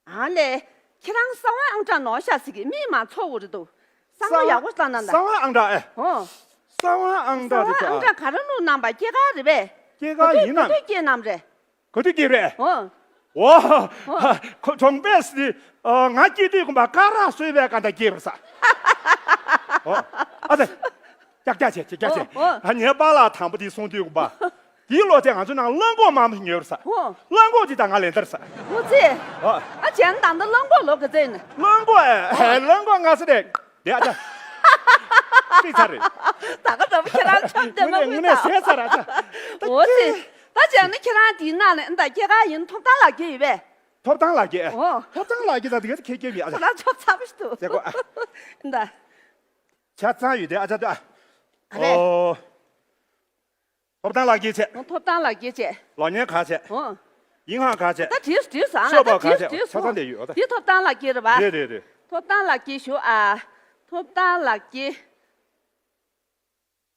ཨ་ལས། ཁྱེད་རང་གསང་བ་ཨང་གྲངས་ནོར་ཤག་ཟེར་གི་མིག་མ་འཚོ་བོ་རེད་འདུག་གསང་བ་ཡག་པོ་བཏང་ན་ད། གསང་བ་ཨང་གྲངས་ཨེ། ཨོ། གསང་བ་ཨང་གྲངས་རེད་འདུག་ཨ། གསང་བ་ཨང་གྲངས་ག་རེ་བླུགས་གནང་པ་སྐྱེས་སྐར་རེད་པས། སྐྱེས་སྐར་ཡིན་ནམ། ག་དུས་སྐྱེས་གནང་རེད། ག་དུས་སྐྱེས་རེད། ཨོ། ཨོ། ཁོ་གྲོང་པས་སི། ང་སྐྱེས་དུས་ཀུན་པ་ཀ་ར་སོས་པའི་ཀ་འདྲ་སྐྱེས་པར་ས། ཨོ། ཨ་ཙི། ཀྱག་ཀྱག་བྱས་ཀྱག་ཀྱག་བྱས། ཨོ། ཨོ། ཨ་ངའི་པཱ་ལགས་དང་པོ་དེ་གསུང་དུས་ཀུན་པ། དེའི་ལོ་དེ་ང་ཚོ་ནང་གླང་གོག་མང་པོ་ཉོས་པར་ས། ཨོ། གླང་གོག་དེ་དང་ང་ལེན་དར་ས། ཨོ་ཙི། ཨོ། ཨ་བྱས་ན་ད་ལྟ་གླང་གོག་ལོ་ག་ཚད་ཡིན། གླང་གོག་ཨེ། གླང་གོག་ང་ས་རེད། ཡ་ཅག་ཅིག་ཚར་རེད། ད་ག་འདྲ་པོ་ཁྱེད་རང་ཆོམ་དེ་མ་དངོས་གནས་ངུས་ད། ཟས་ཚར་ར་ཅག་ཨོ་ཙི། ད་བྱས་ན་ཁྱེད་རང་དེའི་ནང་ནས་ཨ་ད་སྐྱེས་སྐར་ཡིན་ཐོབ་ཐང་ལག་ཁྱེར་ཡོད་པས། ཐོབ་ཐང་ལག་ཁྱེར། ཨོ། ཐོབ་ཐང་ལག་ཁྱེར་ད་དེ་ག་ཁྱེད་སྐྱེས་ཡོད་ཨ་ཅག་ཁོ་རང་ཆོབ་ཚ་པོ་ཞིག་འདུག་ཟེར་གོ་ཨ། ཨ་ད། ཆ་ཚང་ཡོད་དེ་ཨ་ཅག་ཏུ་ཨ། ག་རེ། ཨོ། ཐོབ་ཐང་ལག་ཁྱེར་བྱས། ཨོ་ཐོབ་ཐང་ལག་ཁྱེར་བྱས། ལོ་ཉན་ག་བྱས། ཨོ། ཡིན་ཧང་ག་བྱས། ད་བྲིས་བྲིས་སོང་ཨ། ཤོག་པ་ག་ད་བྲིས་བྱས། བྲིས་ཆ་ཚང་སོང་། དེ་ཡོད་ཨ་ད། འདི་ཐོབ་ཐང་ལག་ཁྱེར་རེད་པ། རེད་རེད་རེད། ཐོབ་ཐང་ལག་ཁྱེར་ཞུ་ཨ། ཐོབ་ཐང་ལག་ཁྱེར།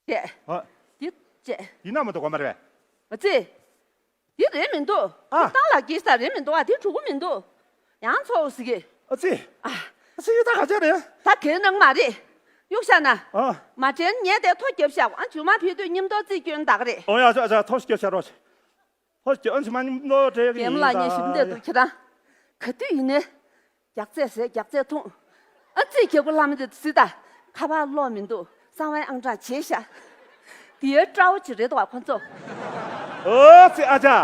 བྱས། ཨ། འདི་བྱས། ཡིན་ན་མ་གཏོགས་གོ་མ་རེད་པས། ཨ་ཙི། འདི་རེད་མི་འདུག་ཨ། ཐོབ་ཐང་ལག་ཁྱེར་ས་རེད་མི་འདུག་ཨ། འདི་གྲུ་གུ་མི་འདུག་ཡང་ཚོགས་ཟིག་གི་ཨ་ཙི། ཨ། ཨ་ཙི་ཡོད་ད་ག་ཅག་རེད། ད་གའི་ནང་མ་རེད། གཡུག་བཞག་ན། ཨ། མ་དྲན་ཉལ་དེ་ཐོ་རྒྱབ་བཞག་ཨ་མཇུག་མ་ཕེབས་དུས་མཉམ་དུ་རྩིས་སྐྱོན་བདག་རེད། ཨོ་ཡ་ཨ་ཙི་ཨ་ཙི་ཐོ་རྒྱབ་བཞག་རོགས། ཐོ་རྒྱབ་ཨ་མཇུག་མ་མཉམ་དུ་བྲེལ་གི་ཡིན་ད། རྒན་མོ་ལགས་ངས་ཞིབ་འདེད་འདུག་ཁྱེད་རང་། ག་དུས་ཡིན་ནའི། རྒྱག་རྩེད་ཟེར་རྒྱག་རྩེད་ཐུང་། ཨ་ཙི་རྒྱལ་པོ་ལྷ་མོ་དེ་སྲིད་ད། ཁ་པར་ཀློག་མི་འདུག་གསང་བའི་ཨང་གྲངས་བརྗེད་ཤག་དེའི་སྤྲ་བོ་ཅིག་རེད་དོ་ཁོ་ཚོ། ཨོ་ཙི་ཨ་ཅག་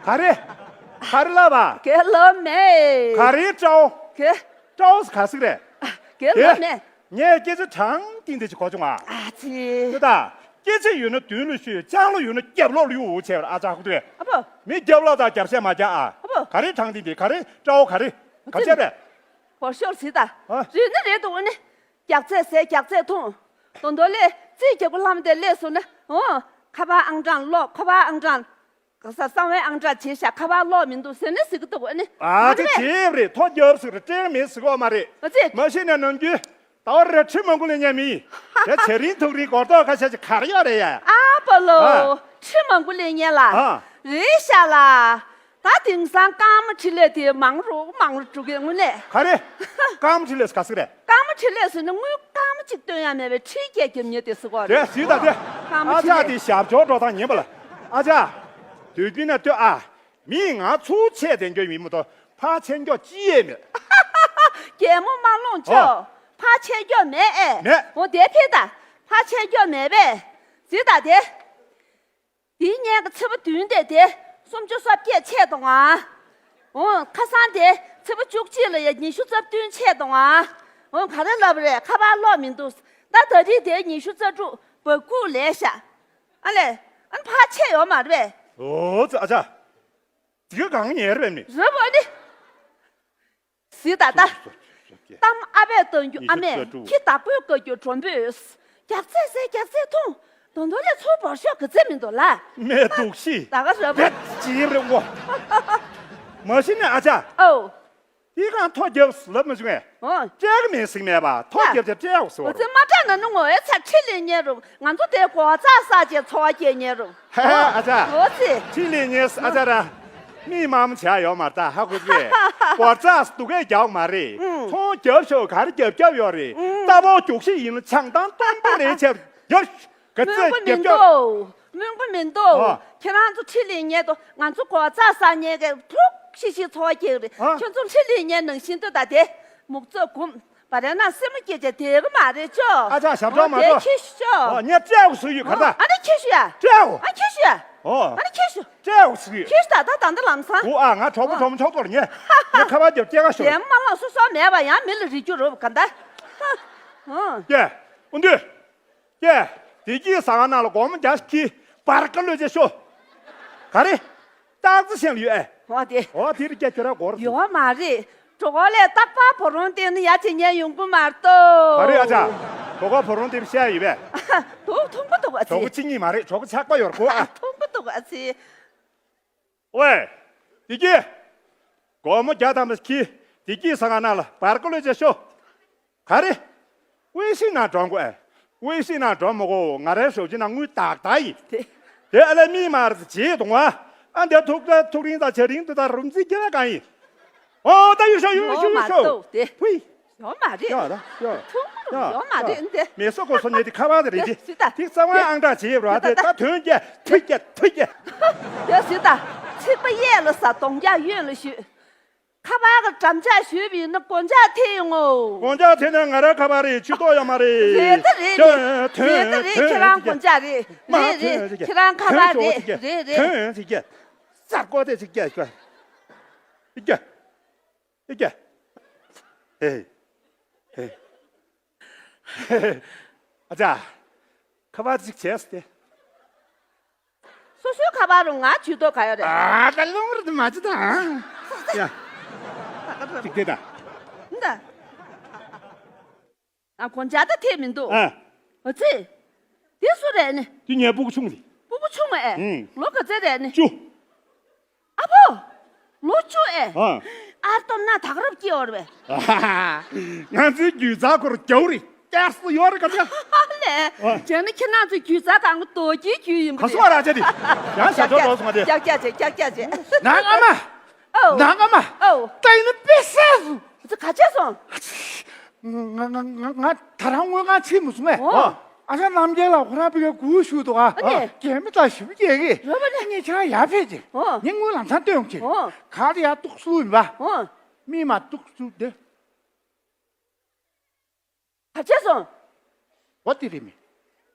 ག་རེ། ག་རེ་ལབ་པ། གའི་ལབ་མེད། ག་རེའི་སྤྲ་བོ། གའི། སྤྲ་བོ་ག་ཟིག་རེད། གའི་ལབ་མེད། ངས་སྐད་ཆ་དྲང་བདེན་དེ་ཅིག་གོ་བྱུང་ཨ། ཨ་ཙི། དེ་ད། སྐད་ཆ་ཡོད་ན་མདུན་ལ་ཤོད། ལྕང་ལོ་ཡོད་ན་རྒྱབ་ལོགས་ལ་གཡུག་བྱས་པར་ཨ་ཅག་ཧུ་ཏུ། ཨ་ཕོ། མི་རྒྱབ་ལོགས་དང་རྒྱབ་ཤ་མ་རྒྱག་ཨ། ཨ་ཕོ། ག་རེ་དྲང་བདེན་དེ། ག་རེ་སྐྲ་བོ་ག་རེ། ག་ཅེ་རེད། བོར་ཤོར་ཟིག་ད། ཨ། རེད་ནི་རེད་འདུག་ནི། རྒྱགས་ཚད་ཟས་རྒྱགས་ཚད་འཐུང་། དོན་དོ་ལས་རྩིས་རྒྱག་པོ་ལྷམ་དེ་ལས་སོང་ན། འོ། ཁ་པར་ཨང་གྲངས་ལོག་ཁ་པར་ཨང་གྲངས། ག་ས་གསང་བའི་ཨང་གྲངས་བྱས་ཤག་ཁ་པར་ལོག་མི་འདུག་ཟེར་ནས་ཟེར་གི་འདུག་ཨ་ནི། ཨ་ཙི་བྱས་རེད། ཐོ་རྒྱབ་ཟིག་རེད། སྤྲད་མེད་ཟིག་གོ་མ་རེད། ཨ་ཙི། མ་གཞི་ནས་ནམ་རྒྱུན་ཟླ་བ་རེ་ཁྲི་མང་པོ་ལེན་མཁན་མི་ཡིན། དེ་ཚེ་རིང་ཐུག་རིང་སྒོར་ཐོག་ཁ་ཤས་ཀྱི་གར་ཡོད་རེད་ཡ། ཨ་པ་ལོ། ཨ། ཁྲི་མང་པོ་ལེན་མཁན་ལ། ཨ། རེད་ཤག་ལ། ད་དེང་སང་རྐང་མ་འཕྲིན་ལས་དེ་མང་རུ་མང་རུ་འགྲོ་གི་དངོས་གནས། ག་རེ། རྐང་མ་འཕྲིན་ལས་ག་ཟིག་རེད། རྐང་མ་འཕྲིན་ལས་ཟེར་ན་དངུལ་རྐང་མ་གཅིག་སྟོན་ཡ་མེད་པའི་འཕྲིན་སྐྱེལ་རྒྱབ་མཁན་དེ་ཟེར་གོ་རེད། དེ་ཟིག་ད་དེ། རྐང་མ་ཨ་ཅག་འཕྲིན་ལས། དེ་ཞབས་ཞུ་འགྲོ་སྟངས་ཉན་པ་ལ། ཨ་ཅག་དུས་རྒྱུན་ན་ལྟོས་ཨ། མིས་ང་ཚུར་ཆད་དེ་འགྱོ་མི་མོ་དོ་ཕར་ཆད་འགྱོ་ཅི་ཡས་མེད། རྒྱལ་མོ་མ་ལོངས་ཨོ། ཆོག་ཕར་ཆད་འགྱོ་མེད་ཨེ། མེད། འོ་དེ་ཕེ་ད། ཕར་ཆད་འགྱོ་མེད་པས། ཟིག་ད་དེ། དེའི་སྔོན་གྱི་ཚེས་པ་བདུན་དེ་དེ་སུམ་ཅུ་སོ་བརྒྱད་ཆད་དང་ཨ། འོ་ཁ་སང་དེ་ཚེས་པ་བཅུ་གཅིག་ལ་ཡ་ཉི་ཤུ་རྩ་བདུན་ཆད་དང་ཨ། འོ་ག་རེ་ལབ་རེད། ཁ་པར་ལོག་མི་འདུག་ད་ད་རེས་དེ་ཉི་ཤུ་རྩ་དྲུག་བ་ཁུག་ལས་ཤག་ཨ་ལས། ཨ་ནི་ཕར་ཆད་ཡོད་མ་རེད་པས། ཨོ་ཙི་ཨ་ཅག་དེ་ག་གང་ཉེ་རེད་ནི། རེད་པ་ནི། ཟིག་ད་ད། གཏམ་ཨ་ཕས་སྟོན་རྒྱུ་ཨ་མས། ཁྱི་བདག་པོས་བཀའ་བཀྱོན་མགྲོན་པོས། རྒྱགས་ཚད་ཟས་རྒྱགས་ཚད་འཐུང་། དོན་དོན་ལས་ཚུར་བོར་ཤོག་གི་ཚད་མི་འདུག་ལ། མེད་འདུག་ཤི། ད་ག་རེད་པ། བེད་ཅིག་རེད་འོ། མ་གཞི་ནས་ཨ་ཅག་ཨོ། དེ་གང་ཐོ་རྒྱབ་ལབ་མི་བྱུང་ངས། ཨོ། སྤྲད་གི་མེད་ཟིག་མེད་པ་ཐོ་རྒྱབ་ཅེ་སྤྲད་འོ་ཟེར་བ་རེད། ཨོ་ཙི་མ་སྤྲད་ན་ནི་ངོ་ཨེ་ཚ་ཁྲི་ལེན་ཉེ་རུ་ང་ཚོ་དེ་གོ་ཚ་ས་ཅེ་འཚོ་བ་སྐྱེལ་ཉེ་རུ། ཧ་ཧ་ཨ་ཅག་ཨོ་ཙི། ཁྲི་ལེན་ཉེ་ཨ་ཅག་ར། མི་མང་ཆ་ཡོད་མ་རེད་ད་ཧ་གོ་གི། སྒོར་རྩ་སྡུག་གས་རྒྱག་མ་རེད། ཚོང་རྒྱབ་ཤོག་ག་རེ་རྒྱབ་རྒྱབ་ཡོད་རེད། རྟ་བོ་རྒྱུག་ཤི་ཡིན་ལ་ཆང་དང་སྟོན་པོ་རེད་ཆེ་ཡོད་ག་ཚོད་རྒྱབ་རྒྱབ། སྨོན་པ་མི་འདུག་སྨོན་པ་མི་འདུག་ཨ། ཁྱེད་རང་ཚོ་ཁྲི་ལེན་ཉེ་དོ་ང་ཚོ་སྒོར་རྩ་ས་ཉེ་གས་ཐུག་ཤི་ཤི་འཚོ་བ་སྐྱེལ་རེད། ཨ། ཁྱོད་ཚོ་ཁྲི་ལེན་ཉེ་ནང་བཞིན་དུ་ད་དེ་མུག་ཚོད་གུམ། བ་རེ་ན་སེམས་སྐྱེ་ཆ་དེ་གི་མ་རེད་ཅོ། ཨ་ཅག་ཞབས་བྲོ་མ་འགྲོ། ཁྱི་ཤོ། ཨ་ངས་སྤྲད་འོ་ཟེར་ཡོད་ག་ད། ཨ་ནི་ཁྱི་ཤོ་ཡ། སྤྲད་འོ། ཨ་ཁྱི་ཤོ་ཡ། ཨོ། ཨ་ནི་ཁྱི་ཤོ། སྤྲད་འོ་ཟེར་ཡོད། ཁྱི་ཤོ་ད་ད་ད་འདི་ལམ་སང་། འོ་ཨ་ང་གྲོགས་པོ་གྲོགས་མོ་ཆོག་ཐོར་ཉེ། ངས་ཁ་པར་རྒྱབ་སྐྱེ་ག་ཤོ། རྒྱལ་མོ་མ་ལོག་སོ་སོ་མེད་པ་ཡང་མི་ལ་རིག་རྒྱུ་རུབ་ག་ད། ཨོ། ཀྱེ། ཨུ་འདུས། ཀྱེ། དེ་གྱིས་ཟ་ང་ན་ལ་སྒོར་མོ་བརྒྱ་ཞིག་གིས་བར་ཀ་ལོས་ཅེ་ཤོ། ག་རེ། སྟག་རྩེ་ཤན་ལ་ཡོད་ཨེ། འོ་དེ། འོ་དེ་རི་སྐྱ་ཁྱོད་ར་སྒོར། ཡོད་མ་རེད། གྲོགས་ལས་རྟག་པར་བུ་རོང་སྟེང་ནས་ཡ་ཅེ་ཉན་ཡོང་གི་མ་གཏོགས། ག་རེ་ཨ་ཅག་གྲོགས་པོ་བུ་རོང་སྟེང་བཤད་ཡོད་པས། དུ་མཐོང་གི་འདུག་ཨ་ཙི། གྲོགས་པོ་གཅིག་གཉིས་མ་རེད། གྲོགས་པོ་ཆགས་པ་ཡོད་གོ་ཨ། མཐོང་གི་འདུག་ཨ་ཙི། ཝེ། བདེ་སྐྱིད། སྒོར་མོ་བརྒྱ་ཐམ་པ་ཁྱི་བདེ་སྐྱིད་ཟ་ང་ན་ལ་བར་ཀ་ལོས་ཅེ་ཤོ། ག་རེ། ཝེ་ཤི་ན་འགྲོ་དགོས་ཨེ། ཝེ་ཤི་ན་འགྲོ་མི་དགོས། ང་རའི་ཞོགས་ཇི་ན་དངུལ་ཏག་ཏག་ཡིན། དེ། དེ་ཨ་ལས་མི་མ་རེད་བྱེད་གཏོང་བ། ཨ་འདི་ཐུག་ད་ཐུག་རིང་ད་བྱ་རིང་དུ་ད་རུམ་རྩིས་རྒྱག་གང་ཡིན། ཨོ་ད་ཡོད་ཤོ་ཡོད་ཤོ་ཡོད་ཤོ། ཕུའི། ཡོད་མ་རེད། ཡོད་ད་ཡོད། ཐུག་ཡོད་ཡོད་མ་རེད་འདི། མེ་སོ་ཀོ་སོ་ཉེ་དེ་ཁ་བ་དེ་རེད་དེ། ཡོད་ད། དེ་རྩ་བ་ཨང་གྲངས་བྱེད་རོ་ཨ་དེ་ད་དོན་རྒྱ་ཐུ་རྒྱ་ཐུ་རྒྱ། ཡོད་ཟེར་ད། ཚིག་པ་གཡས་ལ་ཟ་གདོང་རྒྱ་གཡོན་ལ་ཞུས། ཁ་པར་གྱི་འགྲམ་ལྕག་ཞུས་པ་ཡིན་ན་སྒོ་ལྕགས་ཐེབས་ཡོང་ངོ་། སྒོ་ལྕགས་ཐེབས་ན་ང་རའི་ཁ་པར་རེད། ཆུ་ཐོག་ཡོད་མ་རེད། རེད་ད་རེད་རེད། རེད་ད་རེད། ཁྱེད་རང་སྒོ་ལྕགས་རེད། རེད་རེད། ཁྱེད་རང་ཁ་པར་རེད། རེད་རེད། ཐོན་ཡོང་ཚིག་རྒྱ། ས་ཀོ་དེ་ཚིག་རྒྱ་ཞུ། ཨི་རྒྱ། ཨི་རྒྱ། ཨེ། ཨེ། ཨ་ཅག་ཁ་པར་ཅིག་བྱས་ཏེ། སོ་སོའི་ཁ་པར་རུ་ང་ཇུས་གཏོགས་ག་ཡོད་རེད། ཨ་ད་ལོང་རེད་མ་ཅི་ད། ཡ། ཅིག་དེ་ད། འདི། ཨ་གོན་ཇ་ད་ཐེབས་མི་འདུག་ཨ། ཨ་ཙི། དེ་སུ་རེད་ནི། དེ་ངའི་སྤུ་གུ་ཆུང་རེད། སྤུ་གུ་ཆུང་ཨེ། ཨང་། ལོ་ག་ཚོད་རེད་ནི། བཅུ། ཨ་ཕོ། ལོ་བཅུ་ཨེ། ཨ། ཨར་སྟོབས་ན་དག་རབ་སྐྱེ་བར་བས། ང་ཚོའི་རྒྱུད་ཚ་ཁོར་རྒྱའུ་རེད། སྐྱར་སུ་ཡོད་རེད་ག་ཚ། ལས། ཨ། བྱས་ན་ཁྱེད་རང་ཚོའི་རྒྱུད་ཚ་གང་གི་རྡོ་རྗེའི་རྒྱུད་ཡིན་པ་ག་རེད། སུ་བ་ར་ཅེ་དེ། ཡང་ཞབས་ཏོག་ཏོག་སོང་བ་དེ། ཀྱག་ཀྱག་ཅེ་ཀྱག་ཀྱག་ཅེ། ནང་ཨ་མ། ཨོ། ནང་ཨ་མ། ཨོ། ལྟ་ཡིན་ན་དཔེ་སྲིད་སོང་། ཁྱེད་ཚོ་ག་བྱས་སོང་། ང་ང་ང་ང་ད་རང་དངུལ་ཁང་ཕྱིན་མ་སོང་ངས། ཨོ། ཨ་ཞང་རྣམ་རྒྱལ་ལགས་ཁོ་རང་བི་གའི་སྒུག་ཞུ་འདུག་ཨ། ཨ་ནི། རྒྱལ་མི་དང་ཞིབ་རྒྱས་གི། རོ་པ་ནི། ངས་ཁྱེད་རང་ཡར་ཕེབས་ཀྱི། ཨོ། ངས་དངུལ་ལམ་སང་སྟོན་གྱི། ཨོ། ག་རེ་ཡར་གཏུག་སུ་ཡིན་པ། ཨོ། མི་མ་གཏུག་སུ་དེ། ག་བྱས་སོང་། འོ་དེ་རེད་མི།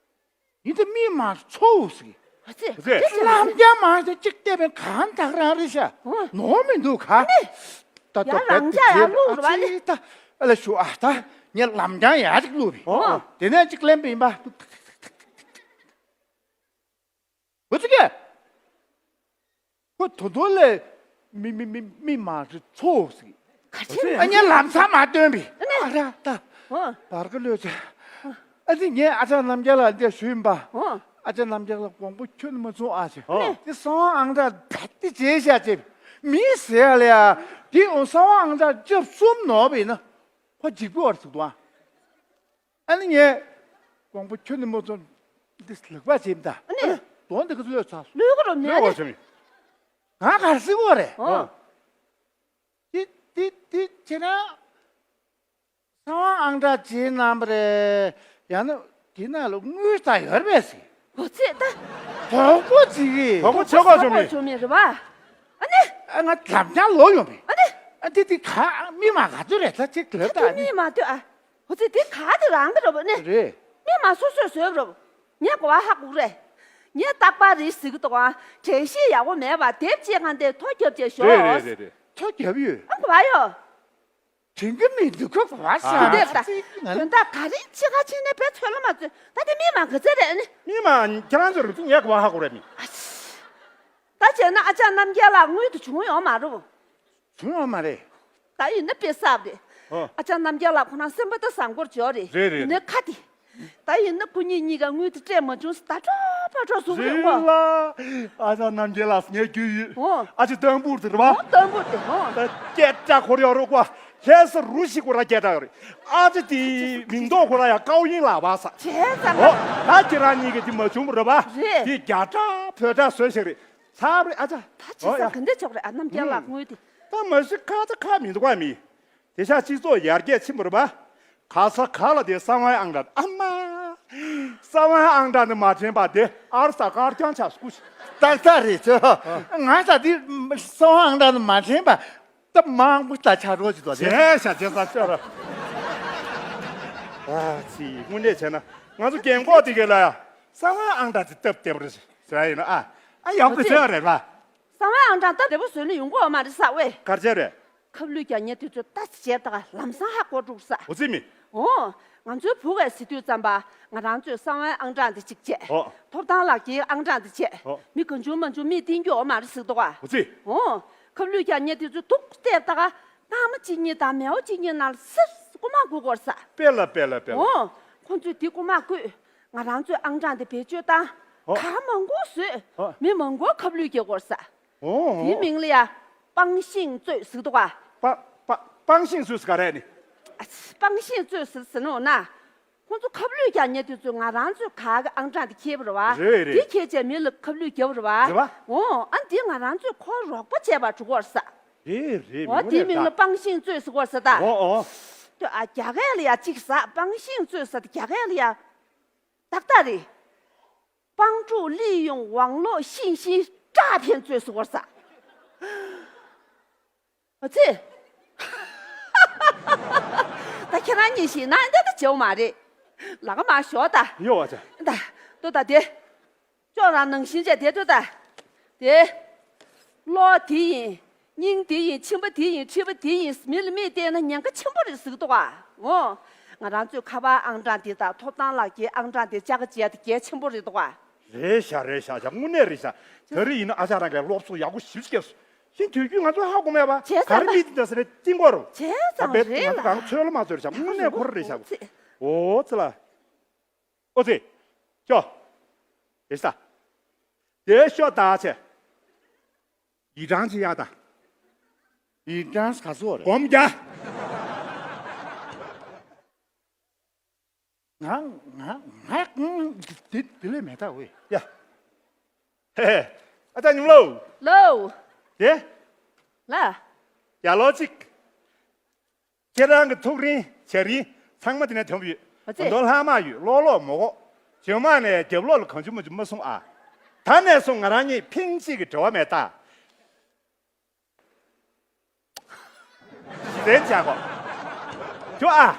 ཡིན་ད་མི་མ་ཚོ་བོ་ཟིག་ཨ་ཙི། ཨ་ཙི། ལམ་རྒྱ་མ་ཟེར་གཅིག་བལྟས་པའི་གང་དག་རང་རེད་ཤག་ཨོ། ནོར་མི་འདུག་ག་ཨ་ནི། ད་ཡང་ད་རང་ཅག་ཡང་བླུགས་རེད་བ་ནི། ཨ་ཙི་ད། ཨ་ལ་ཞུ་ཨ་ད། ངས་ལམ་རྐྱང་ཡག་ཅིག་བླུགས་པས། ཨོ། དེ་ནས་ཅིག་གླེན་པ་ཡིན་པ། འོ་ཙི་གེ། ཁོ་དོ་དོ་ལས་མི་མི་མི་མི་མ་རེད་ཚོ་ཟིག་ག་ཚོད་ཨ་ནི་ལམ་སང་མ་སྟོན་པས། ཨ་ར་ད། ཨོ། བར་ག་ལོས་ཚེ། ཨ་ནི་ངས་ཨ་ཅག་རྣམ་རྒྱལ་ལགས་འདིར་ཞུས་ཡིན་པ། ཨོ། ཨ་ཅག་རྣམ་རྒྱལ་ལགས་དགོངས་པ་ཁྱོན་ནས་མ་ཚོམས་ཨ་ཅེ། ཨོ། དེ་གསང་བ་ཨང་གྲངས་བེད་དེ་བྱས་བཞག་ཅེ། མི་ཟེར་ཡ་ལ་ཡ། དེ་འོང་གསང་བ་ཨང་གྲངས་སྐྱབས་གསུམ་ནོར་བས་ན། ཁོ་འཇིགས་པོ་བར་ཟིག་འདུག་ཨ། ཨ་ནི་ངས་དགོངས་པ་ཁྱོན་ནས་མ་ཚོམས། འདི་ལག་པ་བྱེད་མི་ད། ཨ་ནི། དོན་འདི་ག་ཚོད་ལོས་ཚར། ལུས་གོ་རོ་མེད་ལུས་གོ་ནི། བྱེད་མི། ང་གར་སྲིད་གོ་རེད། ཨོ། འདི་འདི་འདི་བྱས་ན། གསང་བ་ཨང་གྲངས་བྱེད་གནང་བ་རེད། ཡང་ན་དེ་ནང་ལ་དངུལ་རྩ་ཡོད་རེད་པས་ཟེར། འོ་ཚེ་ད། དོག་པོ་བྱེད་གི། དོག་པོ་བྱེད་གོ་བྱུང་མི། བྱུང་མི་རེད་པ། ཨ་ནི། ཨ་ང་ལམ་རྐྱང་ལོག་ཡོང་པས། ཨ་ནི། ཨ་འདི་འདི་ག་མི་མ་ག་ཚོད་རེད་ད་ཅིག་ལབ་ད། ཨ་ནི། མི་མ་ལྟོས་ཨ། འོ་ཚེ་དེ་ག་དེ་རང་གི་རོ་བ་ནི། རེད། མི་མ་སོ་སོས་བཟོས་རོ། ངས་གོ་བ་ཧ་གོ་རེད། ངས་རྟག་པར་རེ་ཟིག་དོ་ག་དྲན་ཤེས་ཡག་པོ་མེད་པ་དེབ་ཅེས་གང་དེ་ཐོ་རྒྱབ་ཅེས་ཞོག་རེད་རེད་རེད་རེད། ཐོ་རྒྱབ་ཡོད། ཨ་གོ་བ་ཡོ། དྲན་གི་མི་འདུག་གོ་གོ་བ་ཤ་ཨ་དེ་ད་ང་དོན་དག་ག་རེ་ཕྱི་ཁ་ཕྱི་ནས་བེད་ཚོད་ལ་མ་ཚོད་ད་དེ་མི་མ་ག་ཚད་རེད་ནི། མི་མ་ཁྱེད་རང་ཚོ་རུ་ཚིག་ངས་གོ་བ་ཧ་གོ་རེད་མི། ཨ་ཤི། ད་བྱས་ན་ཨ་ཅག་རྣམ་རྒྱལ་ལགས་དངུལ་དུ་བྱུང་ཡོང་མ་རུང་། བྱུང་ཡོད་མ་རེད། ད་ཡིན་ན་དཔེ་གསར་རེད། ཨོ། ཨ་ཅག་རྣམ་རྒྱལ་ལགས་ཁོ་རང་སེམས་པ་ད་བཟང་པོར་འཇོག་རེད། རེད་རེད་ཡིན་ན་རེད། ཁ་དེ། ད་ཡིན་ན་སྐུ་ཉིད་གཉིས་ཀ་དངུལ་དེ་སྤྲད་མ་བྱུང་ཟེར་ད་སྤྲོ་པོ་སྤྲོ་བཟོ་གི་ཡོད་རེད་གོ། ལ། ཨ་ཅག་རྣམ་རྒྱལ་ལགས་ངས་རྒྱུས་ཡོད། ཨོ། ཨ་ཅག་ཏམ་བུར་དེ་རེད་བ། ཨོ་ཏམ་བུར་དེ་ཨོ། ད་སྐད་གྲགས་ཁོ་རང་རོགས་བ། ལྷས་ས་རུ་ཞིག་ཁོ་རང་སྐད་གྲགས་རེད། ཨ་ཅག་དེའི་མིང་ཐོག་ཁོ་རང་ཡང་ཀའོ་ཡིན་ལགས་བ་ས། བྱས་ཙང་ཨོ། ད་ཁྱེད་རང་གཉིས་ཀ་དེ་མ་བྱུང་བ་རེད་བ། རེད། དེ་རྒྱ་གྲགས་བོད་གྲགས་བཟོས་ཤིག་རེད། ཚར་རེད་ཨ་ཅག་ད་ཅི་ས་ཨོ་ཡ། ག་འདྲ་ཆོག་རེད་ཨ་རྣམ་རྒྱལ་ལགས་དངུལ་དེ། ད་མ་གཞི་ཁ་ཚ་ཁ་མི་འདུག་བ་མི། དེ་ཤ་སྤྱི་ཚོགས་ཡར་རྒྱས་ཕྱིན་པ་རེད་པ། ག་ས་ག་ལ་དེ་གསང་བའི་ཨང་གྲངས་ཨ་མ། གསང་བའི་ཨང་གྲངས་ནི་མ་དྲན་པ་དེ་ཨར་ས་དཀར་རྐྱང་ཆགས་སྐུ་ཞིག་ཏག་ཏག་རེད་ཚོ། ང་ས་དེ་གསང་བའི་ཨང་གྲངས་ནི་མ་དྲན་པ། ད་མང་པོ་ལྟ་ཆགས་རོགས་ཅིག་ཏོ་དེ། བྱས་ཤ་བྱས་ས་ཅོ་ར། ཨ་ཙི་དངོས་གནས་བྱས་ན་ང་ཚོ་རྒན་གོག་དེ་གས་ལ་ཡ་གསང་བའི་ཨང་གྲངས་དེ་སྟབས་བདེ་པོ་རེད་ཟེར་ཡ་ཡིན་ན་ཨ། ཨ་ཡག་པོ་ཟེར་བ་རེད་པ། གསང་བའི་ཨང་གྲངས་སྟབས་བདེ་པོ་བཟོས་ན་ཡོང་གི་ཡོད་མ་རེད་ས་ཝེ། ག་རེ་བྱས་རེད། ཁབ་ལུད་རྒྱག་མཁན་དེ་ཚོས་ལྟ་ཅི་བྱས་ད་ག་ལམ་སང་ཧ་གོ་འགྲོ་ས། འོ་ཙི་མི། འོ། ང་ཚོའི་བུ་གས་ཟེར་དུས་ཙམ་པ་ང་རང་ཚོས་གསང་བའི་ཨང་གྲངས་དེ་གཅིག་བྱས། འོ། ཐོབ་ཐང་ལག་འཁྱེར་ཨང་གྲངས་དེ་བྱས། འོ། མི་གང་བྱུང་མང་བྱུང་མི་བསྟེན་རྒྱུ་ཡོད་མ་རེད་ཟེར་འདུག་ག་འོ་ཙི། འོ། ཁབ་ལུད་རྒྱག་མཁན་དེ་ཚོས་ཐུག་བལྟས་ད་ག་རྟགས་མ་གཅིག་གཉིས་དང་མེའོ་གཅིག་གཉིས་ནང་ལ་སིར་རྐུ་མ་རྐུ་དགོས་ས། དཔེ་ལ་དཔེ་ལ་དཔེ་ལ། འོ། ཁོང་ཚོས་དེ་རྐུ་མ་རྐུས། ང་རང་ཚོའི་ཨང་གྲངས་དེ་བེད་སྤྱོད་བཏང་། འོ། ག་མང་པོ་བཟོས། འོ། མི་མང་པོ་ཁབ་ལུད་རྒྱག་དགོས་ས། འོ། དེའི་མིང་ལ་ཡ། སྤང་ཤིང་རྩོད་ཟེར་འདུག་ག་སྤ་སྤ་སྤང་ཤིང་རྩོད་ཟེར་ག་རེ་ནི། ཨ་ཙི། སྤང་ཤིང་རྩོད་ཟེར་ཟེར་ནོ་ན། ཁོང་ཚོ་ཁབ་ལུད་རྒྱག་མཁན་དེ་ཚོས་ང་རང་ཚོའི་ག་གི་ཨང་གྲངས་དེ་ཁྱེར་བ་རེད་བ། རེད་རེད། དེ་ཁྱེར་བྱས་མི་ལ་ཁབ་ལུད་རྒྱབ་པ་རེད་བ། རེད་བ། འོ་ཨ་འདི་ང་རང་ཚོས་ཁོར་རོགས་པ་བྱས་པ་འགྲོ་གི་ས། རེད་རེད། འོ་མི་དེའི་མིང་ལ་སྤང་ཤིང་རྩོད་ཟེར་གི་ས་ད། འོ་འོ། ཨ་རྒྱ་སྐད་ལ་ཡ་གཅིག་ས་སྤང་ཤིང་རྩོད་ས་ད་རྒྱ་སྐད་ལ་ཡ། ཏག་ཏག་རེད། 帮助利用网络信息诈骗罪是我啥？啊，这，ད་ཁྱེད་རང་གཉིས་ཤིག་ན་འདི་ད་བྱེད་མ་རེད། ལག་མ་ཞོག་ད། ཡོ་བ་ཅག་ད་ལྟོས་ད་དེ། ཅོག་རང་ནང་བཞིན་བྱས་དེ་ལྟོས་ད། དེ། གློག་དེ་ཡིན། སྙིང་དེ་ཡིན། མཆིན་པ་དེ་ཡིན། མཁྲིས་པ་དེ་ཡིན། མི་ལ་མིས་བལྟས་ན་ཉེན་ཁ་ཆེན་པོ་རེད་ཟེར་གི་འདུག་ག་འོ། ང་རང་ཚོའི་ཁ་པར་ཨང་གྲངས་དེ་དང་ཐོབ་ཐང་ལག་འཁྱེར་ཨང་གྲངས་དེ་བཅའ་ག་བྱས་དེ་གལ་ཆེན་པོ་རེད་འདུག་ག་རེད་ཤག་རེད་ཤག་ཤག་དངོས་གནས་རེད་ཤག་ད་རེས་ཡིན་ན་ཨ་ཅག་རང་གིས་སློབ་གསོ་ཡག་པོ་ཞེ་པོ་ཅིག་བསྐྱལ་སོང་། ཤིན་དུས་རྒྱུན་ང་ཚོ་ཧ་གོ་མེད་པ། བྱས་ཙང་ག་རེ་མི་དེ་འདྲ་ཟེར་ནས་བསྟན་དགོས་རེད། བྱས་ཙང་རེད་ད། ང་ཚོ་གང་ཚོད་ལ་མ་ཚོད་རེད་ཤག་དངོས་གནས་ཁོ་རང་རེད་ཤག་འོ་ཙི་ལ། ཨོ་ཙི། ཤོ། དེ་ས། དེ་ཤོ་ད་ཆེ། ཡི་གྲངས་ཅི་ཡག་ད། ཡི་གྲངས་ག་ཚོད་རེད། སྒོམ་རྒྱ། ང་ང་ང་ང་དེ་དེ་ལས་མེད་ད་ཝེ། ཡ། ཧེ་ཧེ། ཨ་ཅག་ཉུང་ལོ། ལོ། དེ། ལ། ཡ་ལོ་གཅིག་ཁྱེད་རང་གི་ཐུགས་རིང་བྱ་རིང་ཚང་མ་དེ་ནས་ཐོན་ཡོད། ཨ་ཙི། མདོ་ལྷག་མ་ཡོད། ཀློག་ཀློག་མོ་གོ། བྱེ་མ་ནས་རྒྱབ་ལོགས་ལ་གང་བྱུང་མ་བྱུང་མ་གསུང་ཨ། ད་ནས་བཟུང་ང་རང་གཉིས་ཕིང་གཅིག་གི་འབྲེལ་བ་མེད་ད། ཞི་བདེ་བྱ་གོ། འགྲོ་ཨ།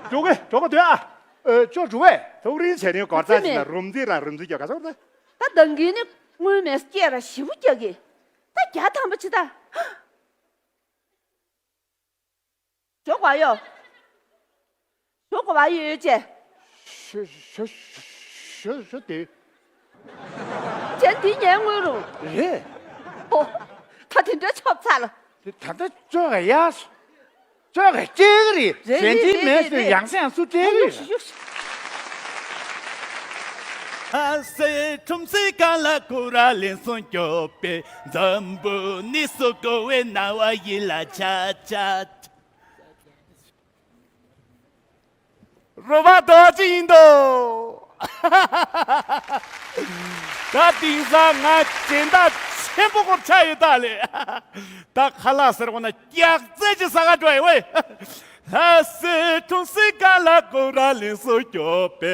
འགྲོ་གི་འགྲོ་གི་འདོད་ཨ། ཨ་ཅོ་འགྲོ་བས། ཐུགས་རིང་བྱ་རིང་སྒོར་རྩ་ཅིག་ན་རུམ་རྩིས་རང་རུམ་རྩིས་རྒྱག་ག་ཚོད་ད། ད་འདང་གི་ནི་དངུལ་མེད་སྐྱེ་ར་ཞིབ་རྒྱག་གི། ད་རྒྱ་ཐང་པ་ཅི་ད། འགྲོ་ག་ཡོ། ཞོ་ག་བ་ཡོད་ཅེ། ཞོ་ཞོ་ཞོ་ཞོ་དེ། ཅན་དེ་ཉན་དངུལ་རུང་། རེད། ཨོ། ད་དེ་འདྲ་ཆོབ་ཚར་ལ། དེ་ད་ལྟ་ཅོག་ག་ཡག་སོ། ཅོག་ག་སྐྱེ་གི་རེད། རེད་ཞན་ཅིན་མེད་ཟེར་ཡང་སེང་སུ་སྤྲད་གི་རེད། ཨ་སེ་ཁྲོམ་སེ་གང་ལ་ཀུ་ར་ལེན་སོང་སྐྱོབ་པའི་འཛམ་བུ་གནས་སུ་གོ་བའི་ན་བ་ཡིད་ལ་ཆ་ཆ། རོ་བ་རྡོ་རྗེ་ཡིན་དོ། ད་དེང་སང་ང་སྦྱིན་བདག་ཆེན་པོ་སྐོར་ཆགས་ཡོད་ད་ལེ། ད་ཁ་ལག་ཟེར་བ་ན་སྐྱག་རྫས་ཀྱི་ཟ་ག་འགྲོ་ཡི་ཝེ། ལྷ་སའི་གྲོང་གསེབ་ག་ལ་ཀུ་ར་ལེན་སུ་སྐྱོབ་པའི་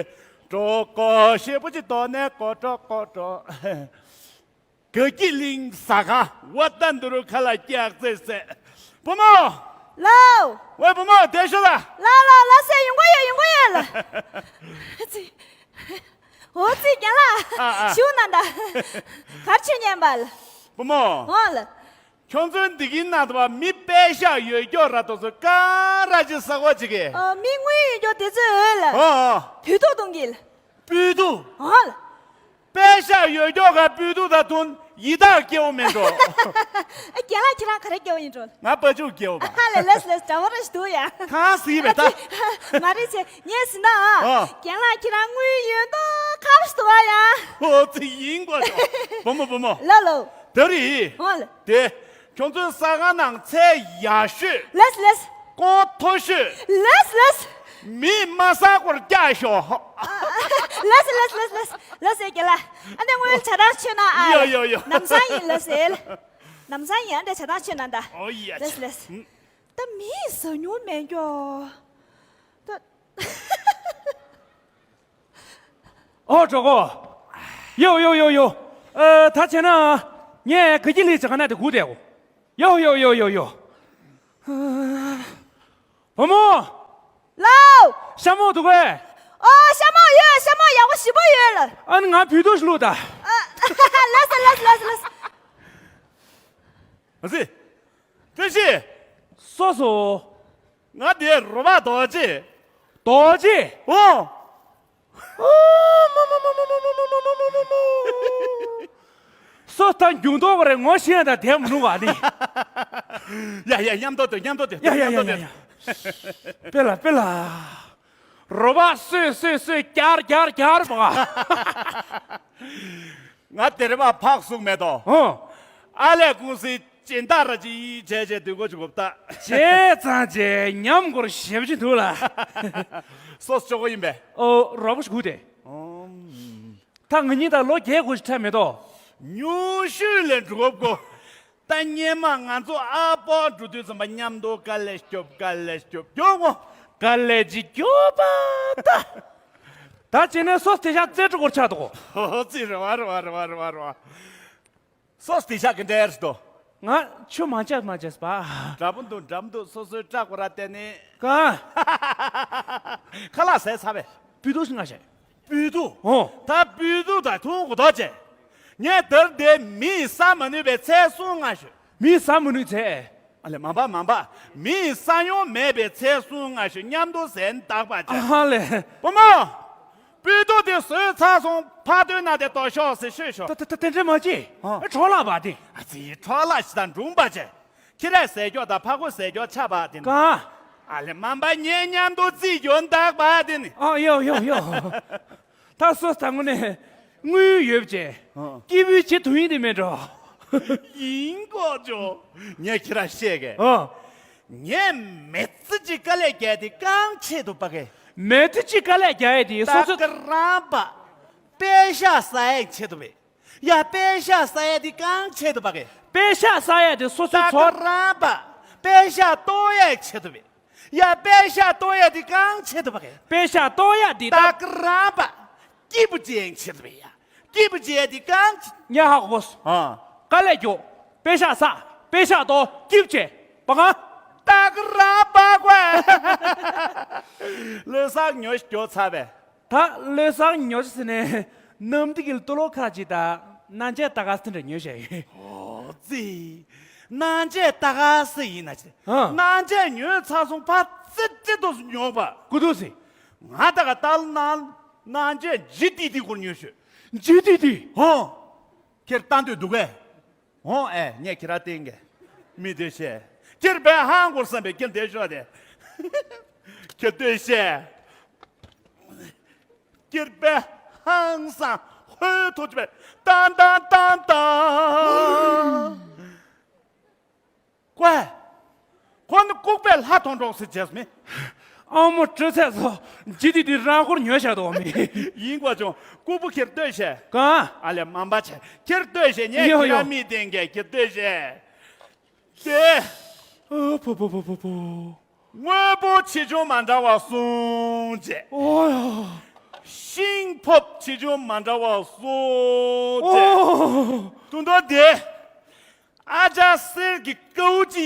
གྲོགས་པོ་ཞེ་པོ་ཅིག་དོ་ནས་ཀོ་ཀྲོ་ཀོ་ཀྲོ། དགའ་སྐྱིད་གླིང་ཟ་ཁང་། ཝ་ད་འདི་རུ་ཁ་ལག་སྐྱག་རྫས་ཟས། བུ་མོ། ལའོ། ཝེ་བུ་མོ་དེ་ཤོད་ལ། ལའོ་ལའོ་ལ་སེ་ཡོང་གི་ཡོད་ཡོང་གི་ཡོད་ལ། ཙི། འོ་ཙི་རྒན་ལགས། ཨ་ཨ། ཞུ་ན་ད། གར་ཆོད་ཉན་པ་ལ། བུ་མོ། འོ་ལ། ཁྱོད་ཚོའི་འདི་གིན་ན་དུ་བ་མི་པད་ཤག་ཡོད་ཀྱོག་ར་དོ་ཚོ་ཀ་ར་ཅི་ས་གོ་ཅི་གེ། ཨ་མི་དངུལ་ཡོད་ཀྱོག་དེ་ཚོའི་འོས་ལ། ཨོ་ཨོ། བུ་ཐུག་གཏོང་གི་ལ། བུ་ཐུག་ཨོ་ལ། པད་ཤག་ཡོད་ཀྱོག་ག་བུ་ཐུག་ད་དུང་ཡི་དྭགས་སྐྱེ་བོ་མེད་འགྲོ། རྒན་ལགས་ཁྱེད་རང་ག་རེ་སྐྱེ་བོ་ཡིན་འགྲོ། ང་པ་ཅུག་སྐྱེ་བོ་པ། ཧ་ལས་ལས་ལས་འདྲ་བོ་ར་ཞིག་འདུག་ཡ། གང་སྲིད་པས་ད། མ་རེད་ཆེ་ངས་ཟིན་ན། ཨ། རྒན་ལགས་ཁྱེད་རང་དངུལ་ཡོད་མདོག་ཁ་པོ་ཞིག་འདུག་བ་ཡ། ཨོ་ཙི་ཡིན་དགོས་འགྲོ། བུ་མོ་བུ་མོ། ལོ་ལོ། ད་རེད། ཨོ་ལ། དེ། ཁྱོད་ཚོའི་ཟ་ཁང་ནང་ཚལ་ཡག་ཤོས། ལེས་ལེས། ཀོང་མཐོ་ཤོས། ལེས་ལེས། མིས་མ་ཟ་སྐོར་བཀྱག་ཤོག་ལེས་ལེས་ལེས་ལེས་ལེས་ཟེར་གྱི་ལ། ཨ་ནི་དངུལ་ཇ་ཐང་མཆོད་ན་ཨ། ཡོ་ཡོ་ཡོ། ལམ་སང་ཡིན་ལེས་ཟེར། ལམ་སང་ཡིན་ཨ་འདྲ་ཇ་ཐང་མཆོད་ན་ད། ཨོ་ཡ། ལེས་ལེས། ད་མིས་ཟ་མྱོང་མེད་ཀྱོ། ད། ཨོ་གྲོགས་པོ། ཡོ་ཡོ་ཡོ་ཡོ། ཨ་ད་བྱས་ན། ངས་དགའ་སྐྱིད་གླིང་ཟ་ཁང་ནང་དེ་སྒུག་བསྡད་གོ། ཡོ་ཡོ་ཡོ་ཡོ་ཡོ། བུ་མོ། ལའོ། ཤ་མོག་འདུག་གས། ཨོ་ཤ་མོག་ཡོད། ཤ་མོག་ཡག་པོ་ཞིམ་པོ་ཡོད་ལ། ཨ་ནི་ང་བུ་ཐུག་ཞིག་བླུགས་ད། ཨ་ལགས་སོ་ལགས་སོ་ལགས་སོ་ལགས་སོ། ཨ་ཙི། བཀྲ་ཤིས། སོ་སོ། ང་དེ་རོ་བ་རྡོ་རྗེ། རྡོ་རྗེ། ཨོ། སོ་ད་རྒྱུག་མདོག་རེད་ངོ་ཤེས་ཡ་ད་དེ་མི་འདུག་ག་ནི། ཡ་ཡ་མཉམ་དུ་སྡོད་མཉམ་དུ་སྡོད། ཡ་ཡ་ཡ་ཡ་ཡ། དཔེ་ལ་དཔེ་ལ། རོ་བ་སོས་སོས་སོས་རྒྱར་རྒྱར་རྒྱར་བ། ང་དེ་རེ་བ་ཕག་གསུང་མེད་དོ། ཨོ། ཨ་ལས་ཀུང་སིའི་སྦྱིན་བདག་ར་ཅི་བྱས་བྱས་སྡོད་དགོས་ཅིག་གོ་ད། བྱས་ཙང་བྱས་ཉམས་སྐོར་ཞེ་པོ་ཅིག་འདུག་ལ། སོ་སོ་ཅོག་གོ་ཡིན་པས། ཨོ་རོགས་པ་ཞིག་སྒུག་དེ། ཨོམ། ད་ང་གཉིས་ད་ལོ་བརྒྱད་དགུ་ཞིག་འཕྲད་མེད་དོ། ཉུང་ཤོས་ལས་འགྲོ་དགོས། ད་སྔོན་མ་ང་ཚོ་ཨ་ཕོ་འགྲོ་དུས་ཙམ་པ་མཉམ་དུ་དཀའ་ལས་སྐྱོབ་དཀའ་ལས་སྐྱོབ་སྐྱོབ་ངོ་། དཀའ་ལས་ཅིག་སྐྱོབ་པ་ད། ད་བྱས་ན་སོ་དེ་ཤ་རྩེ་སྤྲུག་སྐོར་ཆགས་འདུག་ཨོ་ཙི་རེ་བ་རེ་བ་རེ་བ་རེ་བ་རེ་བ། སོ་དེ་ཤ་གི་འདྲ་ཡར་སྟོ། ང་ཆུ་མ་ཆག་མ་ཆག་པ། འདྲ་པོ་འདུག་འདྲ་མི་འདུག་སོ་སོའི་སྐྲག་པ་ར་བལྟས་ནས། གང་། ཁ་ལག་ཟས་ཚར་བས། བུ་ཐུག་ཞིག་ང་བྱས། སྤུས་དུ། ཨོ། ད་སྤུས་དུ་དང་ཐུང་གོ་ཐག་བཅད། ངས་དེར་དེ་མིས་ཟ་མ་ནུས་པའི་ཚལ་གསུང་ང་ཞུ། མིས་ཟ་མ་ནུས་ཚལ། ཨ་ལེ་མ་འབའ་མ་འབའ། མིས་ཟ་མྱོང་མེད་པའི་ཚལ་གསུང་ང་ཞུ་མཉམ་དུ་ཟན་བདག་པ་བྱས། ཨ་ལེ། བུ་མོ། སྤུས་དུ་དེ་ཟོས་ཚར་སོང་ཕ་དོན་ན་དེ་དོ་ཤོག་ཟེར་ཤོད་ཤོག་ད་ད་ད་དེ་འདྲ་མ་བྱེད། ཨ། འཕྲོ་བརླག་པ་དེ། ཨ་ཙི་འཕྲོ་བརླག་ཞིག་དང་འབྲུང་པ་བྱས། ཁྱི་རས་ཟས་སྐྱོག་དང་ཕ་གོ་ཟས་སྐྱོག་ཆགས་པ་དེ། གང་། ཨ་ལེ་མ་འབའ་ངེད་མཉམ་དུ་རྩིས་རྒྱུ་འདག་པ་དེ་ནི། ཨ་ཡོ་ཡོ་ཡོ། ད་སོ་ད་དངོས་གནས་དངུལ་ཡོད་བྱས། ཨ། སྐྱིད་པོའི་བྱེད་ཐུབ་ཡིན་དེ་མེད་འགྲོ། ཡིན་གོ་ཅོ། ངས་ཁྱི་ར་བཤད་གས། ཨ། ངས་མི་ཚེ་གཅིག་དཀའ་ལས་རྒྱག་དེ་གང་ཆེད་དུ་པ་གས། མི་ཚེ་གཅིག་དཀའ་ལས་རྒྱག་ཡས་དེ་སོ་སོ། ད་ག་རང་པ། པད་ཤག་ཟ་ཡས་ཆེད་དུ་བས། ཡ་པད་ཤག་ཟ་ཡས་དེ་གང་ཆེད་དུ་བ་གས། པད་ཤག་ཟ་ཡས་དེ་སོ་སོའི་ད་ཚོར། ག་རང་པ། པད་ཤག་གཏོང་ཡས་ཆེད་དུ་བས། ཡ་པད་ཤག་གཏོང་ཡས་དེ་གང་ཆེད་དུ་བ་གས། པད་ཤག་གཏོང་ཡས་དེ་ད་ད། ག་རང་པ། སྐྱིད་པོ་བྱེད་ཡས་ཆེད་དུ་བས་ཡ། སྐྱིད་པོ་བྱེད་ཡས་དེ་གང་ཆེ། ཉ་ཧ་གོ་སོ། ཨ། དཀའ་ལས་རྒྱོབ། པད་ཤག་ཟ། པད་ཤག་གཏོང་སྐྱིད་པོ་བྱེད། པ་གང་། ད་ག་རང་པ་གོ། ལོ་སར་ཉོ་ཞིག་རྒྱོབ་ཚར་བས། ད་ལོ་སར་ཉོ་ཆ་ཟེར་ནས་གནམ་དེ་གི་ལྟོ་ལོ་ཁ་ཅིག་དང་སྣང་ཆས་ལྟ་ག་སི་འདྲ་ཉོས་བྱས་ཡོད། ཨོ་ཙི། སྣང་ཆས་ལྟ་ག་སི་ཡིན་ན་ཅི། ཨ། སྣང་ཆས་ཉོས་ཚར་སོང་ཕ་ཙི་ཙི་ཏོག་སུ་ཉོག་པ། ཀུ་ཏུ་སི། ང་ད་ག་ཏལ་ནང་ནང་ཅན་ཇི་ཏི་ཏི་སྐོར་ཉོས་ཤོད། ཇི་ཏི་ཏི། ཧོ། ཁྱེད་ལྟ་འདོད་འདུག་གས། ཧོ་ཨེ་ངས་ཁྱེད་ར་བསྟན་གས། མི་དེ་ཤེས། ཁྱེད་པའི་ཧང་སྐོར་བསམ་པའི་ཁྱེད་དེ་ཤོག་དེ། ཁྱེད་དེ་ཤེས། ཁྱེད་པའི་ཧང་སང་ཧོའི་ཐོག་ཅི་པའི་ཏང་ཏང་ཏང་ཏང་། ཀོ། ཁོ་ནི་ལྐུགས་པའི་ལྷ་མཐོང་གྲོགས་སུ་བྱས་མི། ཨ་མོ་སྤྲོད་ཚད་སོ། ཇི་ཏི་ཏི་རང་སྐོར་ཉོས་བཞག་དོ་མི། ཡིན་གོ་བྱུང་ལྐུགས་པོ་ཁྱེར་ལྟོས་ཤེས། གང་། ཨ་ལས་མམ་པ་ཆེ་ཁྱེར་ལྟོས་ཤེས་ངས་ཡོ་ཁྱེད་ཡོ། ར་མི་བསྟན་གས་ཁྱེར་ལྟོས་ཤེས། དེ། ཨ་ཕོ་ཕོ་ཕོ་ཕོ་ཕོ། དངོས་པོ་ཆེ་ཆུང་མ་འདྲ་བ་གསུམ་བྱས། ཨོ་ཡ། ཤིང་ཕོབ་ཆེ་ཆུང་མ་འདྲ་བ་གསུམ་བྱས། ཨོ། དུང་དོ་དེ། ཨ་ཅག་གསེར་གྱི་ཀའུ་ཅི་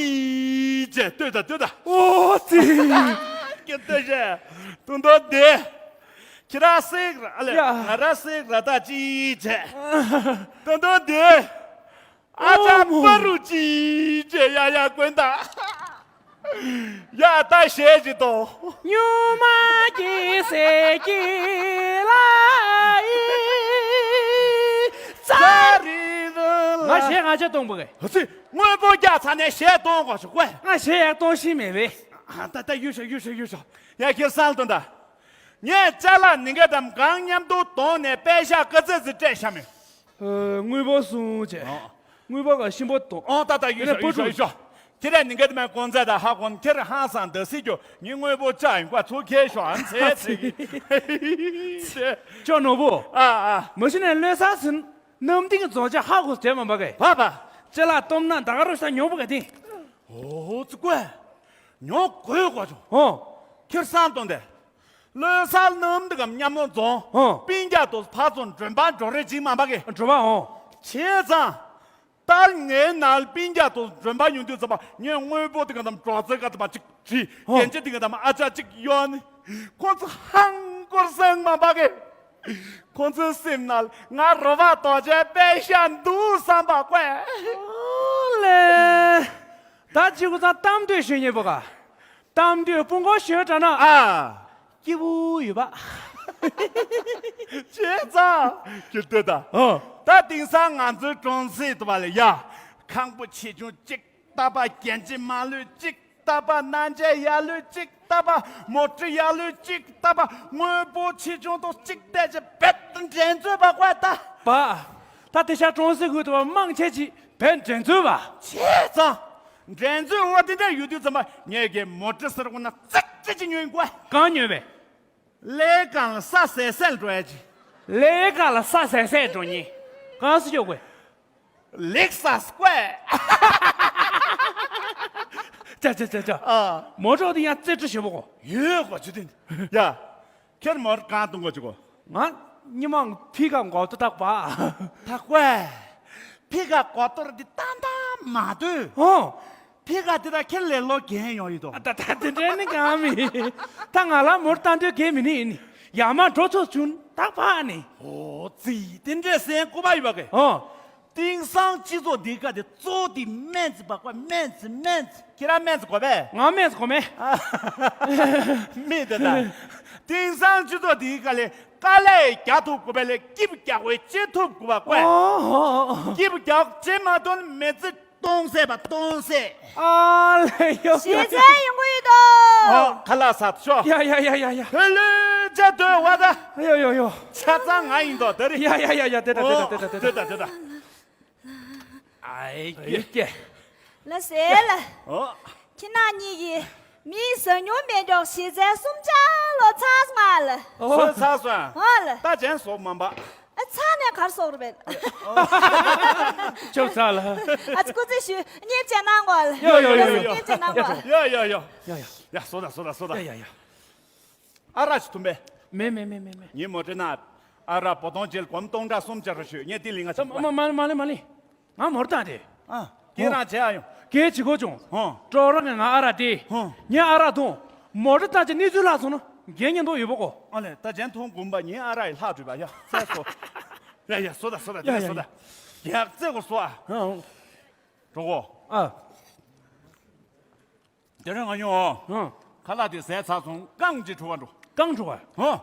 བྱས་ལྟོས་དང་ལྟོས་དང་། ཨོ་ཙི། ཀྱེ་ལྟོས་ཤེས། དུང་དོ་དེ། ཁྱེད་ར་གསེར་ར་ཨ་ལས་ཡ། ང་ར་གསེར་ར་ད་ཅི་བྱས། དུང་དོ་དེ། ཨ་ཅག་ཨོ་མོ། པ་རུ་ཅི་བྱས་ཡ་ཡ་ཀུན་ད། ཡ་ད་ཞེས་ཅི་དོ། སྨྱུག་མ་གི་སེ་གི་ལ་ཡི་ཙ་རི་རི་ལ། ང་ཞེས་ང་ཅག་གཏོང་བ་གི། ཨ་ཙི། དངོས་པོ་རྒྱག་ཚར་ནས་ཞེས་གཏོང་དགོས་ཤོག་ཀོ། ང་ཞེས་ཡག་གཏོང་ཤེས་མེད་པས། ཨ་ད་ད་ཡུ་ཤོ་ཡུ་ཤོ་ཡུ་ཤོ། ཡ་ཁྱེད་སང་དོན་ད། ངས་ཅ་ལག་ནི་ག་དམ་གང་མཉམ་དུ་དོང་ནས་པད་ཤག་ཀ་ཙེ་ཙི་སྤྲད་ཤ་མེད། ཨ། དངུལ་ཕོར་གསུམ་བྱས། ཨོ། དངུལ་ཕོར་ག་ཤིང་ཕོར་དང་། ཨོ་ད་ད་ཡུལ་ཤོག་ཡུལ་ཤོག་ཡུལ་ཤོག་ཁྱེད་ར་ནི་ག་དམ་གོང་ཚད་ད་ཧ་གོ་ཁྱེད་ར་ཧང་སང་ད་སི་རྒྱོ་ངའི་དངུལ་ཕོར་ཅག་ཡིན་ཀ་ཚུར་ཁྱེར་ཤོག་ཨ་ཚེ་ཚེ་གི། ཅོ་ནོར་བུ། ཨ་ཨ། མ་གཞི་ནས་བློས་བཟང་ཟིན། གནམ་ལྡིང་རྫོང་ཆ་ཧ་གོ་དྲན་མ་པ་གས། བ་བ། ཅ་ལག་སྟོབས་ན་ད་ག་རུ་ས་ཉོ་བ་ག་དེ། ཨོ་ཙི་ཀོས། ཉོ་དགོས་གོ་ཆུང་། ཨོ། ཁྱེད་སང་དོན་དེ། བློས་བཟང་གནམ་ལྡིང་གམ་མཉམ་ལོ་རྫོང་། ཨོ། སྤུན་ཀྱག་ཏུ་ཕ་ཚོ་མགྲོན་པ་འགྲོ་རེ་ཅིག་མ་པ་གས། འགྲོ་བ་ཨོ། བྱས་ཙང་། ཏལ་ངའི་ནང་སྤུན་ཀྱག་ཏུ་མགྲོན་པ་ཡོང་དུས་ཙམ་པ་ངས་དངོས་པོ་དེ་ག་དམ་གྲོགས་རྩེ་ག་དམ་ཅིག་བྲིས། ཨོ། རྒྱན་ཆ་དེ་ག་དམ་ཨ་ཅག་ཅིག་གཡོན། ཁོ་ཚོ་ཧང་སྐོར་སེང་མ་པ་གས། ཁོ་ཚོའི་སེམས་ནང་ང་རོ་བ་རྡོ་རྗེ་དཔེ་ཤ་འདུག་བསམ་པ་ཀོས། ཨོ་ལེ། ད་ཅི་གུ་ཚང་གཏམ་འདོད་ཞུ་ཉེ་པོ་ག་གཏམ་འདོད་སྤུ་མགོ་ཞོན་དྲ་ན། ཨ། སྐྱིད་པོ་ཡོད་པ། བྱས་ཙང་། ཁྱེད་ལྟོས་ད། ཨོ། ད་དེང་སང་ང་ཚོའི་གྲོང་གསེབ་དུ་བ་ལ་ཡ། ཁང་པ་ཆེ་ཆུང་གཅིག་ལྟ་བ། རྒྱན་ཆ་མ་ལུས་གཅིག་ལྟ་བ། སྣ་འདྲེན་ཡ་ལུས་གཅིག་ལྟ་བ། མོ་ཊ་ཡ་ལུས་གཅིག་ལྟ་བ། དངོས་པོ་ཆེ་ཆུང་དང་གཅིག་བལྟས་ཀྱི་བེད་དུ་འགྲན་རྩོད་པ་ཀོས་ད། པ། ད་དེ་ཤ་གྲོང་གསེབ་ཁུལ་དུ་བ་མང་ཆེ་ཅིག་བེད་འགྲན་རྩོད་པ། བྱས་ཙང་། འགྲན་རྩོད་འོ་དེ་འདྲ་ཡོད་དུས་ཙམ་པ་ངས་ཀྱི་མོ་ཊ་ཟེར་གོ་ན་ཙིག་ཙིག་ཅིག་ཉོས་ཀོས། གང་ཉོས་པས། ལས་གང་ལ་ས་ཟད་ཟད་འགྲོ་ཡ་ཅི། ལས་གང་ལ་ས་ཟད་ཟད་འགྲོ་ཉེ། གང་སུ་ཅོག་གོས། ལེགས་ས་སྐོས། ཅ་ཅ་ཅ་ཅ། ཨ། མོ་ཊ་དེ་ཡང་རྩེ་གྲུ་ཞེ་པོ་གོ། ཡོད་གོ་ཅི་དེ། ཡ། ཁྱེད་མོ་ཊ་གང་གཏོང་གོ་ཅི་གོ། ང་། ཉི་མ་ཕི་ཀ་འགོ་ཏུ་ཐག་པ། ཐག་པ། ཕི་ཀ་འགོ་ཏུ་ར་དེ་ཏན་ཏན་མ་དུས། ཨོ། ཕི་ཀ་དེ་ད་ཁྱེད་ལས་ལོ་རྒན་ཡོང་ཡི་དོ། ད་ད་དེ་འདྲ་ནི་གང་མི། ད་ང་ལ་མོ་ཊ་ཏན་ཏོས་རྒན་མི་ནི་ཡིན་ནི། ཡ་མ་འགྲོ་ཚོ་བྱུང་ཐག་པ་ནི། ཨོ་ཙི་དེ་འདྲ་སེང་ཀུ་པ་ཡི་བ་གེ། ཨོ། དེང་སང་སྤྱི་ཚོགས་འདི་ག་དེ་གཙོ་བོ་དེ་སྨན་རྩིས་པ་ཀོས། སྨན་རྩིས་སྨན་རྩིས། ཁྱེད་རང་སྨན་རྩིས་གོ་བས། ང་སྨན་རྩིས་གོ་མེད། མི་དེ་ད། དེང་སང་སྤྱི་ཚོགས་འདི་ག་ལས་དཀའ་ལས་རྒྱག་ཐུབ་དགོས་པས་ལས་སྐྱིབས་རྒྱག་པའི་ཅི་ཐུབ་དགོས་པ་ཀོས། ཨོ། སྐྱིབས་རྒྱག་ཅི་མ་ཐོན་མི་ཚེ་སྟོང་ཟད་པ་སྟོང་ཟད། ཨ་ལས་ཡོ་ཡོ་ཞེ་ཡོ། ཚན་ཡོང་གི་ཡོད་དོ། ཨོ་ཁ་ལག་ཟ་ཤོག་ཡ་ཡ་ཡ་ཡ་ཡ། ཧེ་ལེ་ཅ་དོ་བ་ད། ཡོ་ཡོ་ཡོ། ཆ་ཚང་ང་ཡིན་དོ་དེ་རེད། ཡ་ཡ་ཡ་ཡ་ཡ་དེ་ད་དེ་ད་དེ་ད་དེ་ད། དེ་ད་དེ་ད། ཨའི་ཀྱེ། ལ་ཟེ་ལ། ཨོ། ཁྱེད་རང་གཉིས་ཀྱིས་མིའི་ཟ་མྱོང་མེད་མགྱོགས་ཞེ་ཚན་གསུམ་ཆ་ལོ་ཚར་སོང་ང་ལ། ཨོ། ཚར་སོང་། ཨོ་ལ། ད་ཅན་སོག་མམ་པ། ཨ་ཚར་ནས་གར་སོག་རུ་བེད། ཅོབ་ཚར་ལ། ཨ་ཙི་སྐུ་ཚེ་ཞུ་ཉེབ་ཅན་ནང་གོ་ལ། ཡོ་ཡོ་ཡོ་ཡོ། ཉེབ་ཅན་ནང་གོ་ལ། ཡོ་ཡོ་ཡོ། ཡ་ཡ་ཡ། ཡ་ཡ་ཡ། ཡ་སོ་ད་སོ་ད་སོ་ད། ཡ་ཡ་ཡ། ཨ་རག་ཅིག་འཐུང་པས། མེད་མེད་མེད་མེད་མེད། ངའི་མོ་ཊའི་ནང་ཨ་རག་བོ་དོང་ཅིལ་སྒོར་མོ་སྟོང་ཕྲག་གསུམ་ཅིག་རག་ཤོག་ངས་དེ་ལེན་ག་ཅིག་མ་མ་མ་ལེན་མ་ལེན་མ་ལེན། ང་མོ་ཊ་བཏང་སྟེ། ཨ། ཁྱེད་རང་བྱེད་ཨ་ཡོང་། ཁྱེད་བྱེད་དགོས་བྱུང་། ཧོ། ཀྲོག་རོག་གི་ང་ཨ་རག་སྟེ། ཧོ། ངས་ཨ་རག་འཐུང་། མོ་ཊ་བཏང་ཅིག་གནས་ཚུལ་ལྷག་སོང་ན་རྒྱན་ཉན་མདོག་ཡོད་པ་གོ། ཨ་ལས་ད་གྱེན་མཐོང་དགོན་པ་ངའི་ཨ་རག་ཡི་ལྷག་བྲིས་པ་ཡ་ཚལ་སོ། ཡ་ཡ་སོ་ད་སོ་ད་དེ་ཡ་ཡ་སོ་ད། ཡ་རྩེ་གོ་སོ་ཨ། ཧང་། གྲོགས་གོ། ཨ། དེ་རིང་ང་ཉོ། ཧང་། ཁ་ལག་དེ་ཟས་ཚར་སོང་རྐང་གཅིག་འཁྲུ་བ་འགྲོ། རྐང་བྲོ་བ། ཧོ།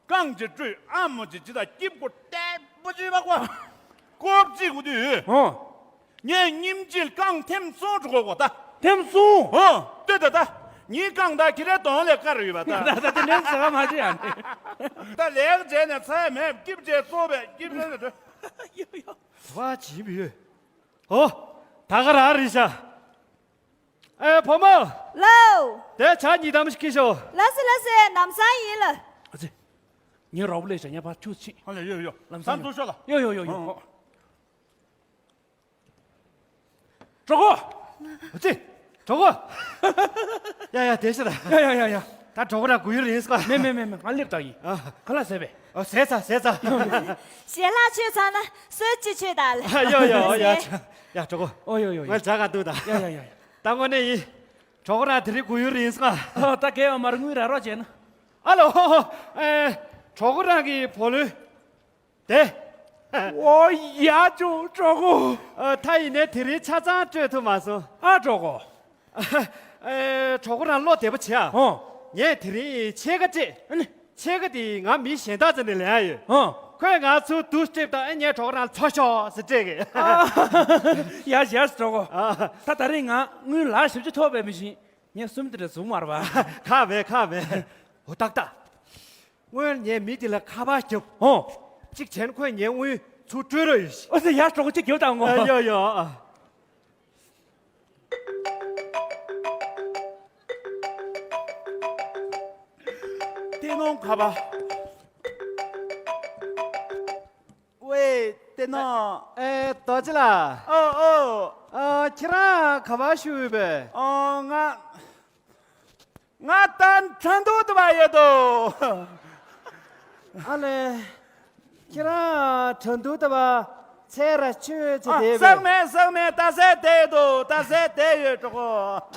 རྐང་གཅིག་བྲོས། ཨ་མོ་གཅིག་ཇི་ལྟར་སྐྱིབས་ཀོ་ཏེ་པོ་ཅི་བ་ཀོ། ཀོབ་ཅིག་གུ་དུས། ཧོ། ངས་ཉིན་གཅིག་རྐང་ཐེམ་སོང་འགྲོ་གོ་ད། ཐེམ་སོང་། ཧོ། ལྟོས་ད་ད། ཉིན་རྐང་ད་ཁྱི་རེ་གདོང་ལས་དཀར་ཡོད་པ་ད། ད་ད་དེ་ནས་ཟ་མ་བྱེད་ཡ་ནི། ད་ལེགས་བྱས་ནས་ཚ་ཡ་མེད་སྐྱིབས་བྱས་ཙོ་བས་སྐྱིབས་ལ་ནས་བྲོས། ཡོ་ཡོ། བ་ཇི་མི་ཡོད། ཨོ། ད་ག་རང་རེད་ཤག་ཨེ་བུ་མོ། ལའོ། དེ་ཇ་གཉིས་དམ་ཞིག་ཁྱེར་ཤོག་ལ་སེ་ལ་སེ་ལམ་སང་ཡིན་ལ། ཨ་ཙི། ངའི་རོགས་པ་ལས་བྱ་ཉ་པ་ཁྱུ་ཆི། ཨ་ལེ་ཡོ་ཡོ། ལམ་སང་ཡོ། ཡོ་ཤོག་ལ། ཡོ་ཡོ་ཡོ་ཡོ། ཨོ། གྲོགས་པོ། ཨ་ཙི། གྲོགས་པོ། ཡ་ཡ་དེ་ཤི་ལ། ཡ་ཡ་ཡ་ཡ། ད་གྲོགས་པོ་ར་གུ་ཡུར་ཡིན་སྐོ། མེ་མེ་མེ་མེ་ང་སླེབས་ད་ཡིན། ཨ། ག་ལ་ཟེར་བས། ཨོ་ཟས་ཚ་ཟས་ཚ། ཞལ་ལག་མཆོད་ཚར་ན་གསོལ་ཅིག་མཆོད་དང་ལ། ཡོ་ཡོ་ཡ། ཡ་གྲོགས་པོ། ཨོ་ཡོ་ཡོ་ཡོ། ང་ཇ་ག་འདུག་ད། ཡ་ཡ་ཡ་ཡ། ད་དངོས་གནས་ཡིན། གྲོགས་པོ་རང་དེ་རིང་གུ་ཡུར་ཡིན་སོང་ཨ། ད་གས་ཡོད་མ་རེད་དངུལ་རག་རོགས་བྱས་ན། ཨ་ལོ། ཨེ། གྲོགས་པོ་རང་གི་བུ་ལོན། དེ། ཨོ་ཡ་ཅོ་གྲོགས་པོ། ཨ། ད་ཡིན་ནའི་དེ་རིང་ཆ་ཚང་སྤྲོད་ཐུབ་མ་སོང་། ཨ་གྲོགས་པོ། ཨེ། གྲོགས་པོ་རང་བློ་བདེ་པོ་བྱེད་ཨ། ཨོ། ངས་དེ་རིང་ཕྱེད་ཀ་སྤྲད། ཨ་ནི། ཕྱེད་ཀ་དེ་ང་མི་གཞན་དག་ཚོ་ནས་ལེན་ཡ་ཡོད། ཨོ། ཁོས་ང་ཚོ་དུ་སྤྲད་དང་ཨེ་ངས་གྲོགས་པོ་རང་ལ་ཚོ་ཤོག་ཟེར་སྤྲད་གི། ཡ་ཡ་གྲོགས་པོ། ཨ། ད་ད་རིང་ང་དངུལ་ལག་བཞི་བཅུ་ཐོབ་པའི་མི་ཤིང་ངས་གསུམ་དེ་འདྲ་བཟུང་མ་རེད་པ། ཁག་མེད་ཁག་མེད། འོ་ཏག་ཏག་སྔོན་ངས་མི་དེ་ལ་ཁ་པར་བརྒྱབ། ཨོ། གཅིག་བྱས་ན་ཁོས་ངའི་དངུལ་ཚུར་སྤྲོད་རོགས་ཡོད་ཤི། ཨོ་ཙི་ཡ་གྲོགས་པོ་གཅིག་རྒྱོབ་དང་ངོ་། ཨ་ཡོ་ཡོ། ཏེ་ནོ་ཁ་པར། ཝེ་ཏེ་ནོ། ཨེ་རྡོ་རྗེ་ལགས། ཨོ་ཨོ། ཨ་ཁྱེད་རང་ག་པར་བཞུགས་ཡོད་པས། ཨོ་ང་། ང་ད་ཁྲིན་ཏུའུ་དུ་བ་ཡོད་དོ། ཨ་ལེ། ཁྱེད་རང་ཁྲིན་ཏུའུ་དུ་བ་ཚེ་ར་ཆོས་ཚེ་ཨ་དེ་བས། ཟག་མེད་ཟག་མེད་ད་ཟེ་དེ་ཡོད་དོ་ད་ཟེ་དེ་ཡོད་གྲོགས་པོ།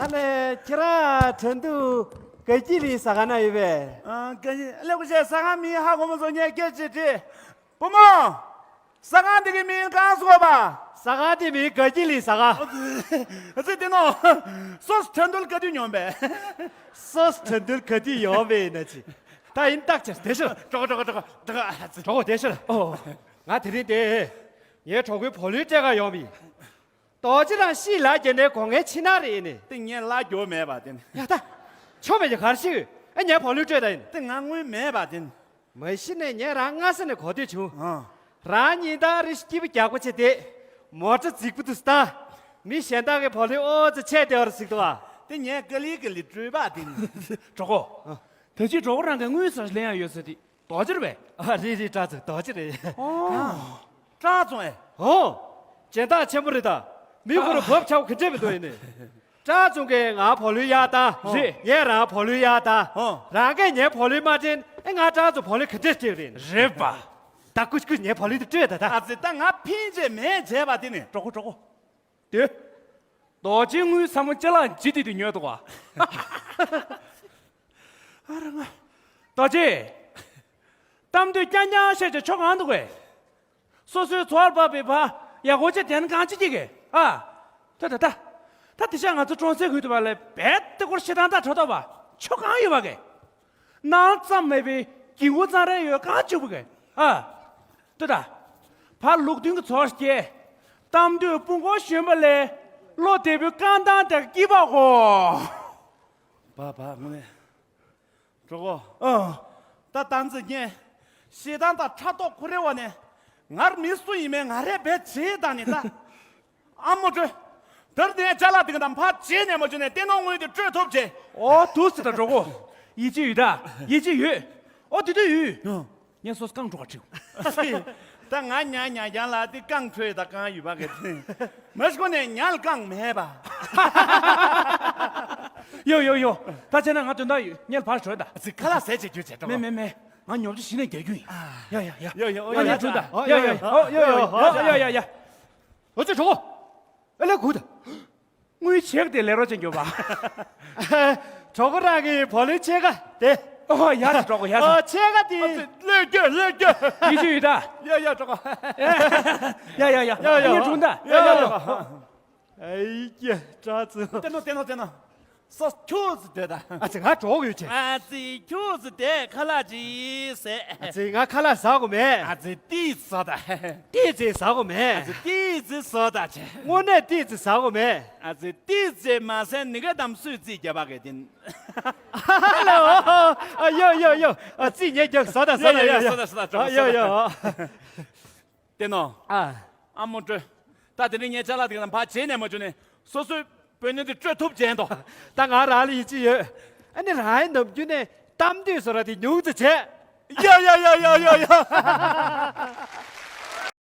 ཨ་ལེ་ཁྱེད་རང་ཁྲིན་ཏུའུ་དགའ་སྐྱིད་ལི་ཟ་ཁང་ན་ཡོད་པས། ཨ་དགའ་སྐྱིད་ལེ་ཀུ་ཤེ་ཟ་ཁང་མི་ཧ་གོ་མོ་ཚོ་ངས་སྐད་ཅིག་དྲིས། བུ་མོ། ཟ་ཁང་འདི་གི་མིང་གང་ཟེར་བ། ཟ་ཁང་འདི་མིང་དགའ་སྐྱིད་ལི་ཟ་ཁང་། ཨ་ཙི་དེ་ནོ། སོ་སོ་ཁྲིན་ཏུའུ་ག་དུས་ཡོང་པས། སོ་སོ་ཁྲིན་ཏུའུ་ག་དུས་ཡོང་པས་ན་ཅི། ད་ཡིན་བརྟག་ཅེས་དེ་ཤོད། གྲོགས་གྲོགས་གྲོགས་གྲོགས་ཨ་ཙི། གྲོགས་དེ་ཤོད། ཨོ། ང་དེ་རིང་དེ། ངའི་གྲོགས་པོའི་བུ་ལོན་སྤྲད་ག་ཡོང་བ་ཡིན། རྡོ་རྗེ་རང་ཤི་ལ་རྒྱ་ནས་སྒོ་ངའི་ཕྱི་ནང་རེད་ནི། དེ་ངས་ལ་རྒྱོ་མེད་པ་དེ་ནི། ཡ་ད། ཆོ་མེད་ཀྱི་གར་ཤི་ཡོད། ཨེ་ངའི་བུ་ལོན་སྤྲོད་ད་ཡིན། དེ་ང་དངུལ་མེད་པ་དེ་ནི། མ་གཞི་ནས་ངས་རང་སྔ་ས་ནས་གོ་ཐོས་བྱུང་། ཨ། རང་ཉིན་ལྟར་རི་སྐྱིད་པོ་རྒྱག་པོ་བྱས་ཏེ། མོ་ཊ་རྫིག་པོ་དུ་སྟ། མི་གཞན་དག་གི་བུ་ལོན་ཨོ་ཙི་ཆད་དེ་བར་ཟིག་ཏུ་བ། དེ་ངས་ཀ་ལི་ཀ་ལི་སྤྲོད་པ་དེ་ནི། གྲོགས་པོ། ཨ། ད་ཅི་གྲོགས་པོ་རང་གི་དངུལ་ཟ་ལེན་ཡ་ཡོད་ཟེར་དེ། རྡོ་རྗེ་རེད་པས། ཨ་རེད་རེད་བཀྲ་ཚོ་རྡོ་རྗེ་རེད། ཨོ། བཀྲ་ཚོ་ཨེ། ཨོ། སྦྱིན་བདག་ཆེན་པོ་རེད་ད། མི་ཁོ་ར་བབ་ཆགས་གི་འདྲེ་མི་འདུག་ཡིན་ནི། བཀྲ་ཚོ་གིས་ང་བུ་ལོན་གཡར་ད། རེད། ངས་རང་བུ་ལོན་གཡར་ད། ཨོ། རང་གིས་ངའི་བུ་ལོན་མ་སྤྲད་ཨེ་ང་བཀྲ་ཚོ་བུ་ལོན་ག་འདྲས་སྤྲད་རེད། རེད་པ། ད་ཀུ་ཀུ་ངའི་བུ་ལོན་དེ་སྤྲོད་ད་ད། ཨ་ཙི་ད་ང་ཕིན་ཅེ་མེད་བྱས་པ་དེ་ནི། གྲོགས་པོ་གྲོགས་པོ། དེ། རྡོ་རྗེ་དངུལ་ཚང་མ་ཅ་ལག་ཇི་དེ་དུ་ཉོས་འདུག་བ། ཨ་ར་ང་། རྡོ་རྗེ། གཏམ་དུས་རྐྱང་རྐྱང་བཤད་ཀྱི་ཆོ་གང་འདུག་གས། སོ་སོའི་འཚོ་བར་བབས་པའི་བ་ཡག་པོ་ཅི་དན་གང་ཅི་ཅི་གས་ཨ། ད་ད་ད། ད་དེ་ཤ་ང་ཚོ་གྲོང་གསེབ་ཁུལ་དུ་བ་ལས་བེད་དེ་སྐོར་ཤི་ཐང་ད་གྲོ་ད་བ་ཆོ་གང་ཡོད་བ་གས། ནང་ཙམ་མེད་པའི་གྱི་འུ་ཙང་རེ་ཡོད་གང་བཅུག་པོ་གས་ཨ། ལྟོས་ད། ཕར་ལུགས་མཐུན་གྱི་ཚོར་སྐྱེ། གཏམ་དུས་སྤུ་མགོ་གཞོན་པ་ལས་བློ་བདེ་པོའི་རྐང་ཐང་དེ་སྐྱིད་པ་གོ། བ་བ་དངོས་གནས། གྲོགས་པོ། ཨ། ད་ད་འཛི་ངས། ཞེ་སྡང་དང་ཕྲག་དོག་ཁོ་རེ་བ་ནས། ངར་མི་སུ་ཡིན་མེད་ང་རེ་བས་བྱེད་དང་ནི་ད། ཨ་མོ་དྲོས། དེར་ནས་ཅ་ལག་དེ་ག་དང་ཕར་བྱེད་ནས་མ་བྱུང་ནས་བསྟན་ནོ་དངུལ་དེ་སྤྲོད་ཐུབ་བྱེད། ཨོ་དུ་སི་ད་གྲོགས་པོ། ཡིད་ཆེས་ཡོད་ད། ཡིད་ཆེས་ཡོད། ཨོ་དེ་དུས་ཡོད། ཨ། ངས་སོ་སོ་རྐང་བྲོ་ག་ཁྲིའུ། ད་ང་ཉ་ཉ་རྒྱང་ལ་དེ་རྐང་བྲོས་ད་རྐང་ཡོད་པ་གི་དེ། མ་ཤི་ཁོ་ནས་ཉལ་རྐང་མེད་པ། ཡོ་ཡོ་ཡོ། ད་བྱས་ན་ང་དོན་དག་ཡོད་ཉལ་བར་བྲོས་ད། ཚིག་ཁ་ལག་ཟས་བྱེད་རྒྱུ་བྱེད་གྲོགས། མེད་མེད་མེད། ང་ཉོབ་ཆུ་ཞིག་ནས་རྒྱག་རྒྱུ་ཡིན། ཡ་ཡ་ཡ། ཡོ་ཡོ་ཡོ་ཡོ་ཡོ་ཡོ་ཡོ་ཡོ་ཡོ་ཡོ་ཡོ་ཡོ་ཡོ་ཡོ་ཡོ། ཨོ་ཙི་གྲོགས། ཨ་ལེ་གུ་ད། དངུལ་ཆེག་དེ་ལས་རོགས་ཅན་འགྱོ་བ། གྲོགས་པོ་རང་གི་བུ་ལོན་ཕྱེད་ཀ་དེ། ཨོ་ཡ་ད་གྲོགས་པོ་ཡ་ད། ཨོ་ཕྱེད་ཀ་དེ། ཨ་ཙི་ལོས་སྐྱོ་ལོས་སྐྱོ། ཡིད་ཆེས་ཡོད་ད། ཡ་ཡ་གྲོགས་པོ། ཡ་ཡ་ཡ། ཡ་ཡ། དངུལ་བྱུང་ད། ཡ་ཡ་གྲོགས་པོ། ཨེ་ཀྱེ་སྐྲག་ཚོ། བསྟན་ནོ་བསྟན་ནོ་བསྟན་ནོ། སོ་ཁྱོད་ཚོ་དེ་ད། ཨ་ཙི་ང་གྲོགས་ཡོད་ཅེ། ཨ་ཙི་ཁྱོད་ཚོ་དེ་ཁ་ལག་ཅིག་ཟས། ཨ་ཙི་ང་ཁ་ལག་ཟ་གོ་མེད། ཨ་ཙི་ཏི་ཟ་ད། ཏི་ཙི་ཟ་གོ་མེད། ཨ་ཙི་ཏི་ཙི་ཟ་ད་ཅེ། དངོས་གནས་ཏི་ཙི་ཟ་གོ་མེད། ཨ་ཙི་ཏི་ཙི་མ་ཟས་ནི་ག་དམ་སུས་རྩིས་རྒྱབ་པ་གི་དིན། ཧ་ལོ། ཨ་ཡོ་ཡོ་ཡོ། ཨ་ཙི་ཉེ་རྒྱག་ཟ་ད་ཟ་ད་ཡོ་ཡོ། ཟ་ད་ཟ་ད་ཨ་ཡོ་ཡོ། དེ་ནོ། ཨ། ཨ་མོ་སྤྲོད། ད་དེ་རིང་ངའི་ཅ་ལག་དེ་ག་ཕར་བྱེད་ནས་མ་བྱུང་ནས་སོ་སོའི་བུ་ནི་དེ་སྤྲོད་ཐུབ་བྱས་འདུག་ད་ང་རང་ལ་ཡིད་ཆེས་ཡོད། ཨ་ནི་རང་ཡི་ནམ་རྒྱུན་ནས་གཏམ་དུས་སོ་ར་དེ་ཉུང་ཙམ་བྱས། ཡ་ཡ་ཡ་ཡ་ཡ་ཡ།